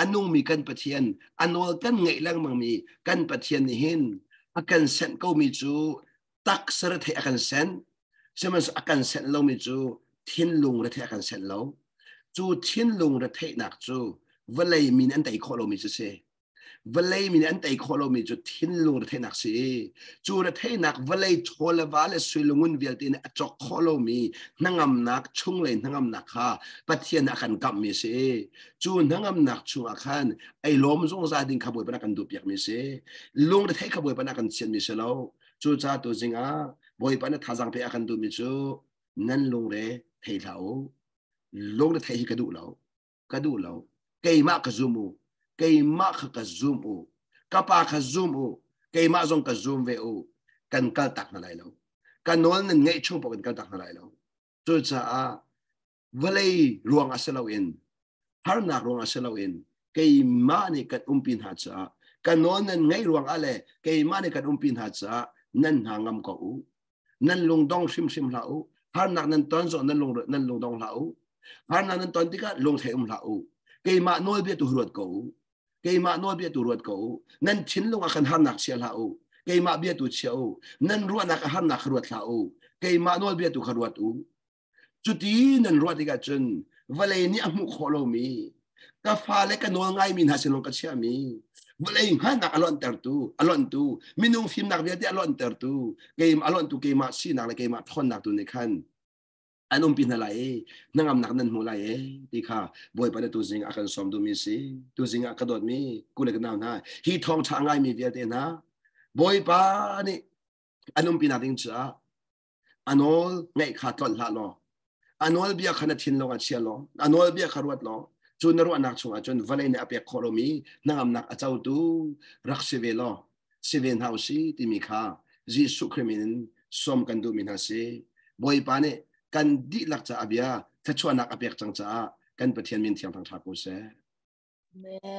Speaker 1: a nungmi kan Pathian a nawl kan ngeih lengmangmi kan Pathian nih hin a kan senh komi cu taksa rethei a kan senh sihmanhsehlaw a kan senh lomi cu thinlung rethei a kan senh lo cu thinlung retheihnak cu vawlei min an tei khawh lomi cu si vawlei min an tei khawh lomi cu thinlung retheihnak si cu retheihnak vawlei chaw le va le sui lungun vialte nih a cawk khawh lomi hnangamnak chunglei hnangamnak kha Pathian a kan kamhmi si cu hnangamnak chungah khan ei lawm zungzal ding kha Bawipa kan duh piakmi si lungretheih kha Bawipa kan sianmi si lo cucaah tu zingah Bawipa na thazang pe a kan duhmi cu nan lungre thei hlah u lungre thei hi ka duh lo ka duh lo keimah ka zum u keimah kha ka zum u ka pa kha zum u keimah zong ka zum ve u kan kal tak hna lai lo ka nawl nan ngeih chung paoh kan kal tak hna lai lo cucaah vawlei ruang ah si loin harnak ruang ah si loin keimah nih kan umpi hna caah ka nawl nan ngaih ruang ah le keimah nih kan umpi hna caah nan hna ngam ko u nan lungdong hrimhrim hlah u harnak nan ton zong nan lung nan lungdong hlah u harnak nan ton tikah lungthei um hlah u keimah nawlbia tu ruat ko u keimah nawlbia tu ruat ko u nan thinlung ah khan harnak chia hlah u keimah bia tu chia u nan ruahnak ah harnak kha ruat hlah u keimah nawlbia tu kha ruat u Cuti nan ruah tikah cun vawlei nih a hmuh khawh lomi ka fale ka nawl ngaimi hna sin lawng ka chiahmi vawlei hngalhnak a lonhtertu a lonhtu minung fimnak vialte a lonhtertu keimah a lonhtu keimah sinak le keimah ṭhawnnak tu nih khan an umpi hna lai i hnangamnak nan hmu lai e ti kha Bawipa na tuzing a kan sawm duhmi si tuzing ah ka dawtmi ku le ka nau hna hi thawngṭha a ngaimi vialte hna Bawipa nih an umpi nak ding caah A nawl ngaih kha tlolh hlah law a nawlbia kha na thinlung ah chia law a nawlbia kha ruat law cu na ruahnak chungah cun vawlei nih a pek khawh lomi hnangamnak a cotu rak si ve law si ve hna usih timi kha Jesuh Khrih min in sawm kan duhmi hna si. Bawipa nih kan dihlak caah a bia thluachuahnak a pek cang caah kan Pathian min thiang thangṭha ko seh.
Speaker 2: Amen.